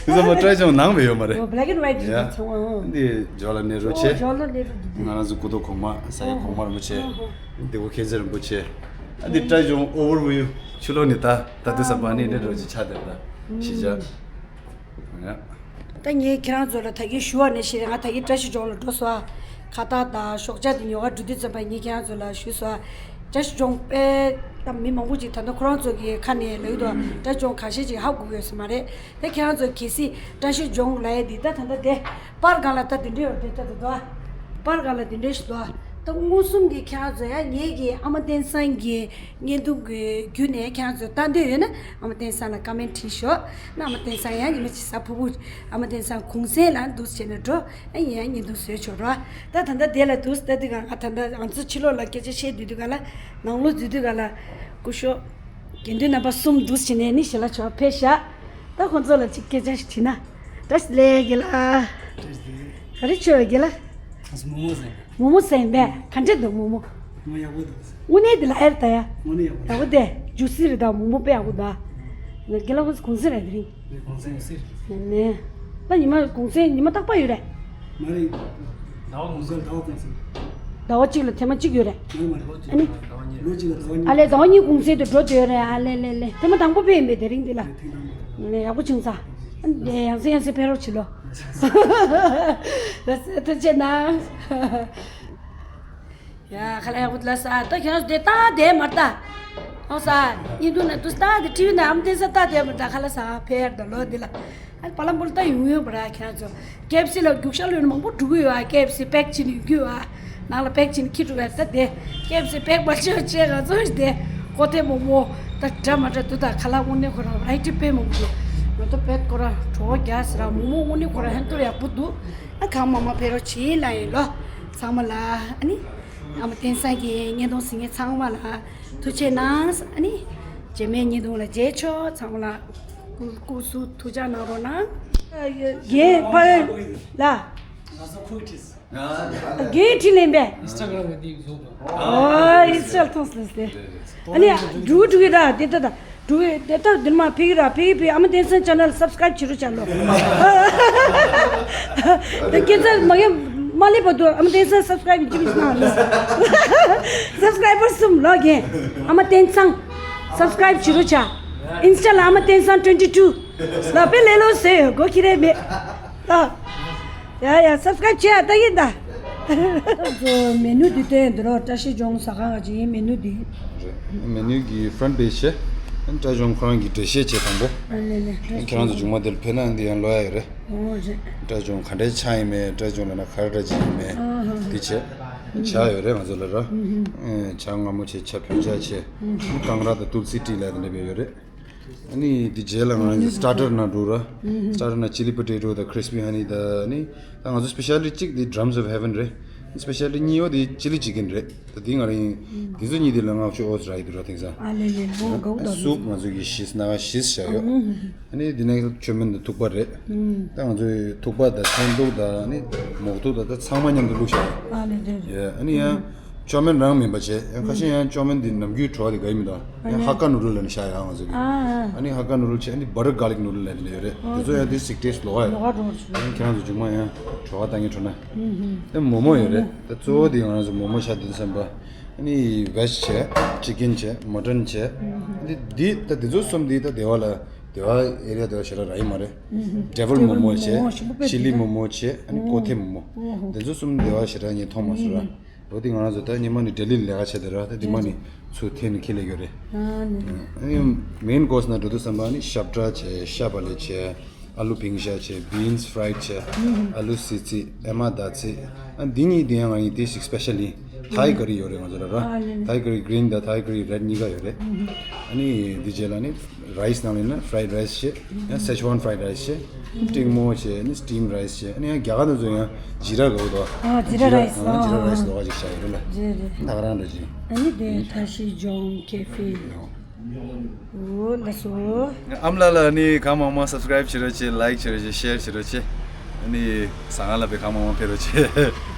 བསམ་པ་བཀྲ་ཤིས་ལྗོངས་ནང་མེད་ཡོད་མ་རེད། Black and white ཡ། ཚང་མ། འདི་ཇོ་ལ་ནེ་རུ་ཆེ། ཇོ་ལ་ནེ་རུ་འདི། ང་རང་ཚོ་སྐུ་ཐོག་གོང་མ་ས་ཡ་གོང་མ་རིན་པོ་ཆེ། འདི་གོ་མཁྱེན་བརྩེ་རིན་པོ་ཆེ། ཨ་འདི་བཀྲ་ཤིས་ལྗོངས་ཨོ་ཝར་བིའུ་ཕྱི་ལོགས་ནས་ད་ད་དུ་བསམ་པ་ནི་ནེ་རུ་ཆེ་ཆགས་བསྡད་ད་ཤི་ཆ། ཡ། ད་ངས་ཁྱེད་རང་ཚོ་ལ་ད་གིན་ཞུ་བ་ནས་ཤེས་རེད། ང་ད་གིན་བཀྲ་ཤིས་ལྗོངས་ལ་འགྲོ་སོང་། ཁ་བཏགས་དང་ཞོགས་ཇ་དེ་ཉོ་ག་འགྲོ་དུས་ཙམ་པ་ངས་ཁྱེད་རང་ཚོ་ལ་ཞུས་སོང་། བཀྲ་ཤིས་ལྗོངས་དཔེ་ད་མི་མང་པོ་ཅིག་ད་ལྟ་ཁོ་རང་ཚོ་གི་ཁ་ནས་ལབ་ཡོད་དོ། བཀྲ་ཤིས་ལྗོངས་ཁ་ཤས་ཅིག་ཧ་གོ་གི་ཡོད་ས་མ་རེད། ད་ཁྱེད་རང་ཚོ་གལ་སྲིད་བཀྲ་ཤིས་ལྗོངས་ལབ་ཡས་འདི་ད་ད་ལྟ་དེ་པར་སྒང་ལ་ད་དེ་འདྲ་ཡོད་རེད། ད་ད་དོ་པར་སྒང་ལ་དེ་འདྲ་ཞིག་འདུག་ད་མངོན་སུམ་གྱི་ཁྱེད་རང་ཚོ་ཡ་ངེད་ཀྱི་ཨ་མ་བསྟན་སངས་ཀྱི་བརྙན་ཐུང་གི་བརྒྱུད་ནས་ཁྱེད་རང་ཚོ་ལྟ་འདོད་ཡོད་ན་ཨ་མ་བསྟན་སངས་ལ་ཀ་མེན་བྲིས་ཤོག་ན་ཨ་མ་བསྟན་སངས་ཡང་ཉི་མ་གཅིག་གཟའ་ཕུར་བུ་ཨ་མ་བསྟན་སངས་གུང་སེང་ལ་འདུག་བྱས་ནས་འགྲོ། ཨ་ཡིན་ཡང་བརྙན་ཐུང་བཟོས་ཆོག་རོགས། ད་ད་ལྟ་དེ་ལ་འདུག་ལྟ་དུས་གང་ཨ་ད་ལྟ་ང་ཚོ་ཕྱི་ལོགས་ལ་སྐད་ཆ་བཤད་དུས་དུས་གང་ལ་ནང་ལོགས་འཛུལ་དུས་གང་ལ་སྐུ་ཞོགས། དགེ་འདུན་རྣམ་པ་གསུམ་འདུག་བྱས་ནས་ནི་ཞལ་ལག་མཆོད་ཕེབས་ཤག་ད་ཁོང་ཚོ་ལ་ཅིག་སྐད་ཆ་ཞིག་དྲིས་ན། བཀྲ་ཤིས་བདེ་ལེགས་ལགས། ག་རེ་མཆོད་དགེ་ལགས། ང་ཚོ་མོག་མོག་ཟ་ཡིན། མོག་མོག་ཟ་ཡིན་པས། ག་འདྲ་འདུག་མོག་མོག་མོག་ཡག་པོ་འདུག་དངོས་གནས་འདི་ལ་ཨེར་ད་ཡ། དངོས་གནས་ཡག་པོ་འདུག་ཡག་པོ་དེ་ཇུ་སི་རེད་ད། མོག་མོག་དཔེ་ཡག་པོ་འདུག་དགེ་ལགས་ཁོང་ཚོ་གུང་སེང་རེད་དེ་རིང་། ནས་གུང་སེང་ཟེར། ནས་ནས། ད་ཉི་མ་གུང་སེང་ཉི་མ་རྟག་པར་ཡོད་རེད། མ་རེད། ཟླ་བ་གུང་སེང་ཟླ་བ་གུང་སེང་། ཟླ་བ་གཅིག་ལ་ཐེངས་མ་གཅིག་ཡོད་རེད། མ་རེད་མ་རེད། ལོ་གཅིག་ཨ་ནི། ལོ་གཅིག་ལ་ཟླ་བ་གཉིས། ཨ་ལས་ཟླ་བ་གཉིས་གུང་སེང་དུ་འགྲོ་འདོད་རེད། ཨ་ལས་ལས་ལས་ཐེངས་མ་དང་པོ་ཕེབས་ཡིན་པས་དེ་རིང་འདི་ལ། ཐེངས་དང་པོ། ལས་ཡག་པོ་བྱུང་ས། ཨ་ནི་ཡང་སེ་ཡང་སེ་ཕེབས་རོགས་བྱེད་ལོ། ལགས་སོ་ཐུགས་རྗེ་གནང་། ཡ་ཁ་ལག་ཡག་པོ་ལ་ས་ད་ཁྱེད་རང་ཚོ་དེ་ལྟ་བསྡད་མ་ལྟ། ཨོ་ས། ཡིན་འདུག་ན་འདུག་ལྟ་དེ་ཊི་ཝི་ན་ཨ་མ་བསྟན་ས་ལྟ་བསྡད་མ་ལྟ་ཁ་ལག་ས་ཕེབས་ཡར་ད་ལོ་འདི་ལ། ཨ་པ་ལམ་པོ་ལ་ལྟ་ཡོང་ཡོང་པ་ར་ཁྱེད་རང་ཚོ། ཀེ་ཨེཕ་སི་ལ་རྒྱུག་ཤར་ལོན་མང་པོ་འགྲོ་གི་ཡོད་ཨ། ཀེ་ཨེཕ་སི་པེག་བྱིན་ཡོང་གི་ཡོད་ཨ། ནང་ལ་པེག་བྱིན་ཁྱི་འགྲོ་བས་ད་དེ། ཀེ་ཨེཕ་སི་པེག་མ་ཆོད་ཅེས་ང་ཚོ་ཞིག་དེ། ཀོ་ཐེ་མོག་མོག་ད་འདྲ་མ་འདྲ་འདུག་ད་ཁ་ལག་དངོས་གནས་ཁོ་རང་བ་རའི་ཊི་དཔེ་མང་པོ་འདུག་ང་ཚོ་པེག་ཁོ་རང་བྲོ་བ་རྒྱག་ཟེར་ར་མོག་མོག་དངོས་གནས་ཁོ་རང་ཧན་ཏོར་ཡག་པོ་འདུག་ཨ་གང་མང་མང་ཕེབས་རོགས་བྱེད་ལ་ཡིན་ལོ། ཚང་མ་ལ་ཨ་ནི། ཨ་མ་བསྟན་སངས་ཀྱི་བརྙན་ཐུང་གཟིགས་མཁན་ཚང་མ་ལ་ཐུགས་རྗེ་གནང་། ཨ་ནི། རྗེས་མའི་བརྙན་ཐུང་ལ་མཇལ་ཆོག་ཚང་མ་ལ་སྐུ་སྐུ་གཟུགས་ཐུགས་ཅག་གནང་རོགས་གནང་། རྒན་ཕ་ལ། ང་ཚོ་ཁོའི་ཁྲིས། རྒན་ཁྲིད་ལེན་པས། ཨིན་སི་ཊ་གྷ་རམ་ལ་འདི་བཟོ་དང་། ཨོ་ཨིན་སི་ཊ་མཐོང་སོང་སྟེ། ཨ་ནི་འགྲུལ་འགྲོ་གི་ར་དེ་ལྟ་དང་འགྲུལ་དེ་ལྟ་འདིར་མ་ཕེབས་ཀྱི་ར་ཕེབས་ཀྱི་ཕེབས། ཨ་མ་བསྟན་སངས་ཆེ་ནལ་སབ་སི་ཀ་རའིབ་བྱེད་རོགས་བྱ་ལོ། དེ་སྐད་ཆ་མ་གི་མ་སླེབས་བར་དུ་ཨ་མ་བསྟན་སངས་སབ་སི་ཀ་རའིབ་བྱེད་མི་གནང་ལོ། སབ་སི་ཀ་རའི་བར་གསུམ་ལོ་རྒན། ཨ་མ་བསྟན་སངས་སབ་སི་ཀ་རའིབ་བྱེད་རོགས་བྱ། ཨིན་སི་ཊ་ལ་ཨ་མ་བསྟན་སངས་ཊུ་ཝེན་ཊི་ཊུ་ལ་དཔེ་ལས་ལོ་ཟེར་ཡོད་གོ་ཁྱི་རེད་མེད་ལ། ཡ་ཡ་སབ་སི་ཀ་རའིབ་བྱེད་ཡ་ལྟ་གི་ད། ད་ཚོ་མེ་ནུ་འདི་སྟོན་འདི་རོ། བཀྲ་ཤིས་ལྗོངས་ཟ་ཁང་ག་ཅིག་ཡིན་མེ་ནུ་འདི། རེད། མེ་ནུ་གི་ཕྲོན་ཊི་པེཇ་བྱས། བཀྲ་ཤིས་ལྗོངས་ཁོ་རང་གི་འགྲེལ་བཤད་བྱས་དང་པོ། ཨ་ལེ་ལེ། ཁྱེད་རང་ཚོ་མཇུག་མ་དེར་ཕེབས་ན་འདི་ཡང་ཀློག་ཡ་ཡོད་རེད། ཨོ་རེད། བཀྲ་ཤིས་ལྗོངས་ག་འདྲའི་ཆ་ཡིན་མེད། བཀྲ་ཤིས་ལྗོངས་ལ་ན་ག་རེ་འདྲ་ཅིག་ཡིན་མེད། ཨ་ཧ། འདི་བྱས། ཇ་ཡོད་རེད་ང་ཚོ་ལ་ར། ཨ་ཇ་མངར་མོ་བྱས། ཇ་བོད་ཇ་བྱས། ཨ་ཧ། ཀང་ར་དང་ཏུལ་སི་ཊི་ལབ་དེ་འདྲ་བས་ཡོད་རེད། ཨ་ནི་འདི་རྗེས་ལ་ང་རང་གི་སི་ཊར་ཊར་ནང་འགྲོ་ར། སི་ཊར་ཊར་ནང་ཅི་ལི་པོ་ཊེ་ཊོ་དང་ཁི་རི་སི་པི་ཧ་ནི་དང་ཨ་ནི། ད་ང་ཚོ་སི་པེ་ཤལ་ཊི་གཅིག་འདི་Drums of Heaven རེད། སི་པེ་ཤལ་ཊི་གཉིས་པ་འདི་ཅི་ལི་ཅི་ཀན་རེད། ད་འདི་ང་རང་འདི་ཚོ་གཉིས་འདི་ལ་ང་ཆུ་ཨོ་ཙི་རག་གི་འདུག་ར་དེང་སང་། ཨ་ལེ་ལེ་ལོ་དགའ་བོ་དང་། སུབ་ང་ཚོ་གི་བཞི་སྣ་ཁ་བཞི་བཞག་ཡོད། ཨ་ནི་འདི་ནང་མཆོད་མེ་དང་ཐུག་པ་རེད། ད་ང་ཚོའི་ཐུག་པ་དང་ཐན་ཐུག་དང་ཨ་ནི་མོག་ཐུག་དང་ད་ཚང་མ་མཉམ་དུ་བླུགས་བཞག་ཡོད། ཨ་ལེ་ལེ་ལེ། ཡ་ཨ་ནི་ཡང་། ཅོ་མེན་རང་མིན་པ་བྱས། ཡང་ཁ་ཤས་ཡང་ཅོ་མེན་འདི་ནམ་རྒྱུན་བྲོ་བ་དེ་དགའ་ཡི་མི་འདུག་ཡང་ཧ་ཀ་ནུ་རུལ་ལབ་ནས་བཞག་ཡོད་ང་ཚོ་གི། ཨ་ནི་ཧ་ཀ་ནུ་རུལ་བྱས། ཨ་ནི་བ་ཊར་གར་ལིག་ནུ་རུལ་ལབ་ནས་ཡོད་རེད། དེ་ཚོ་ཡང་དེ་སིག་ཊེསི་ལོགས་ཡོད་རེད། ཡང་ཁྱེད་རང་ཚོ་མཇུག་མ་ཡང་བྲོ་བ་བཏང་གི་འགྲོ་ན། ཨ་མོ་མོ་ཡོད་རེད། ད་གཙོ་བོ་དེ་ང་རང་ཚོ་མོ་མོ་ཤ་དེ་ཚོ་བསམ་པ། ཨ་ནི་བེ་ཇི་བྱས། ཅི་ཀན་བྱས། མ་ཊན་བྱས། ཨ་ནི་འདི་ད་དེ་ཚོ་གསུམ་འདི་ད་སྡེ་བ་ལ་སྡེ་བ་ཨེ་རི་ཡ་སྡེ་བ་ཞེ་དྲག་རག་གི་མ་རེད། ཌེ་ཝལ་མོ་མོ་བྱས། ཆི་ལི་མོ་མོ་བྱས། ཨ་ནི་ཀོ་ཐེ་མོ་མོ། དེ་ཚོ་གསུམ་སྡེ་བ་ཞེ་དྲག་ངས་མཐོང་མ་སོང་ར། འོ་དེ་ང་རང་ཚོ་ད་ཉི་མ་ནི་ལྡི་ལི་ལས་ཀ་བྱས་དེ་ར། ད་དེ་མ་ནི་ཚུར་འཐེན་ནས་ཁྱེར་སླེབས་ཡོད་རེད། ཨ་ནི་མེན་ཀོར་སི་ནང་འགྲོ་དུས་ཙམ་པ་ནི་ཤབ་ཏྲ་བྱས། ཤ་བག་ལེབ་བྱས། ཨ་ལུ་ཕིང་ཤ་བྱས། བིན་སི་ཕ་རའི་ཌི་བྱས། ཨ་ལུ་སི་ཙི། ཨེ་མ་ད་ཙི། ཨ་འདི་གཉིས་དེ་ཡང་ང་གཉིས་དེ་ཞིག་སི་པེ་ཤལ་ཡིན། ཐའི་ཀ་རི་ཡོད་རེད་ང་ཚོ་ལ་ར། ཐའི་ཀ་རི་གི་རིན་དང་ཐའི་ཀ་རི་རེད་གཉིས་ཀ་ཡོད་རེད། ཨ་ནི་འདི་རྗེས་ལ་ནི་རའི་སི་ནང་ལ་ཡིན་ན་ཕ་རའེ་ཌི་རའི་སི་བྱས། ཡང་སེ་ཆུ་ཝན་ཕ་རའེ་ཌི་རའི་སི་བྱས། སྤྲིང་མོ་བྱས། ཨ་ནི་སི་ཊིམ་རའི་སི་བྱས། ཨ་ནི་ཡང་རྒྱ་གར་ནང་ཚོ་ཡང་ཇི་ར་གོ་དོ། ཨ་ཇི་ར་རའི་སི། ཇི་ར་རའི་སི་ལོགས་ཀ་ཅིག་བྱས་ཡོད་རེད་ལ། ཇི་རེད། ད་ག་རང་འདྲ་ཅིག་ཨ་ནི་དེ་ཐ་ཤི་ཇོང་ཁེ་ཧྥེ། འོ་ལགས་སོ། ཨ་མ་ལགས་ལ་ནི་གང་མང་མང་སབ་སི་ཀ་རའིབ་བྱེད་རོགས་བྱེད། ལའིཀ་བྱེད་རོགས་བྱེད། ཤེར་བྱེད་རོགས་བྱེད། ཨ་ནི་ཟ་ཁང་ལ་དཔེ་གང་མང་མང་ཕེབས་རོགས་བྱེད།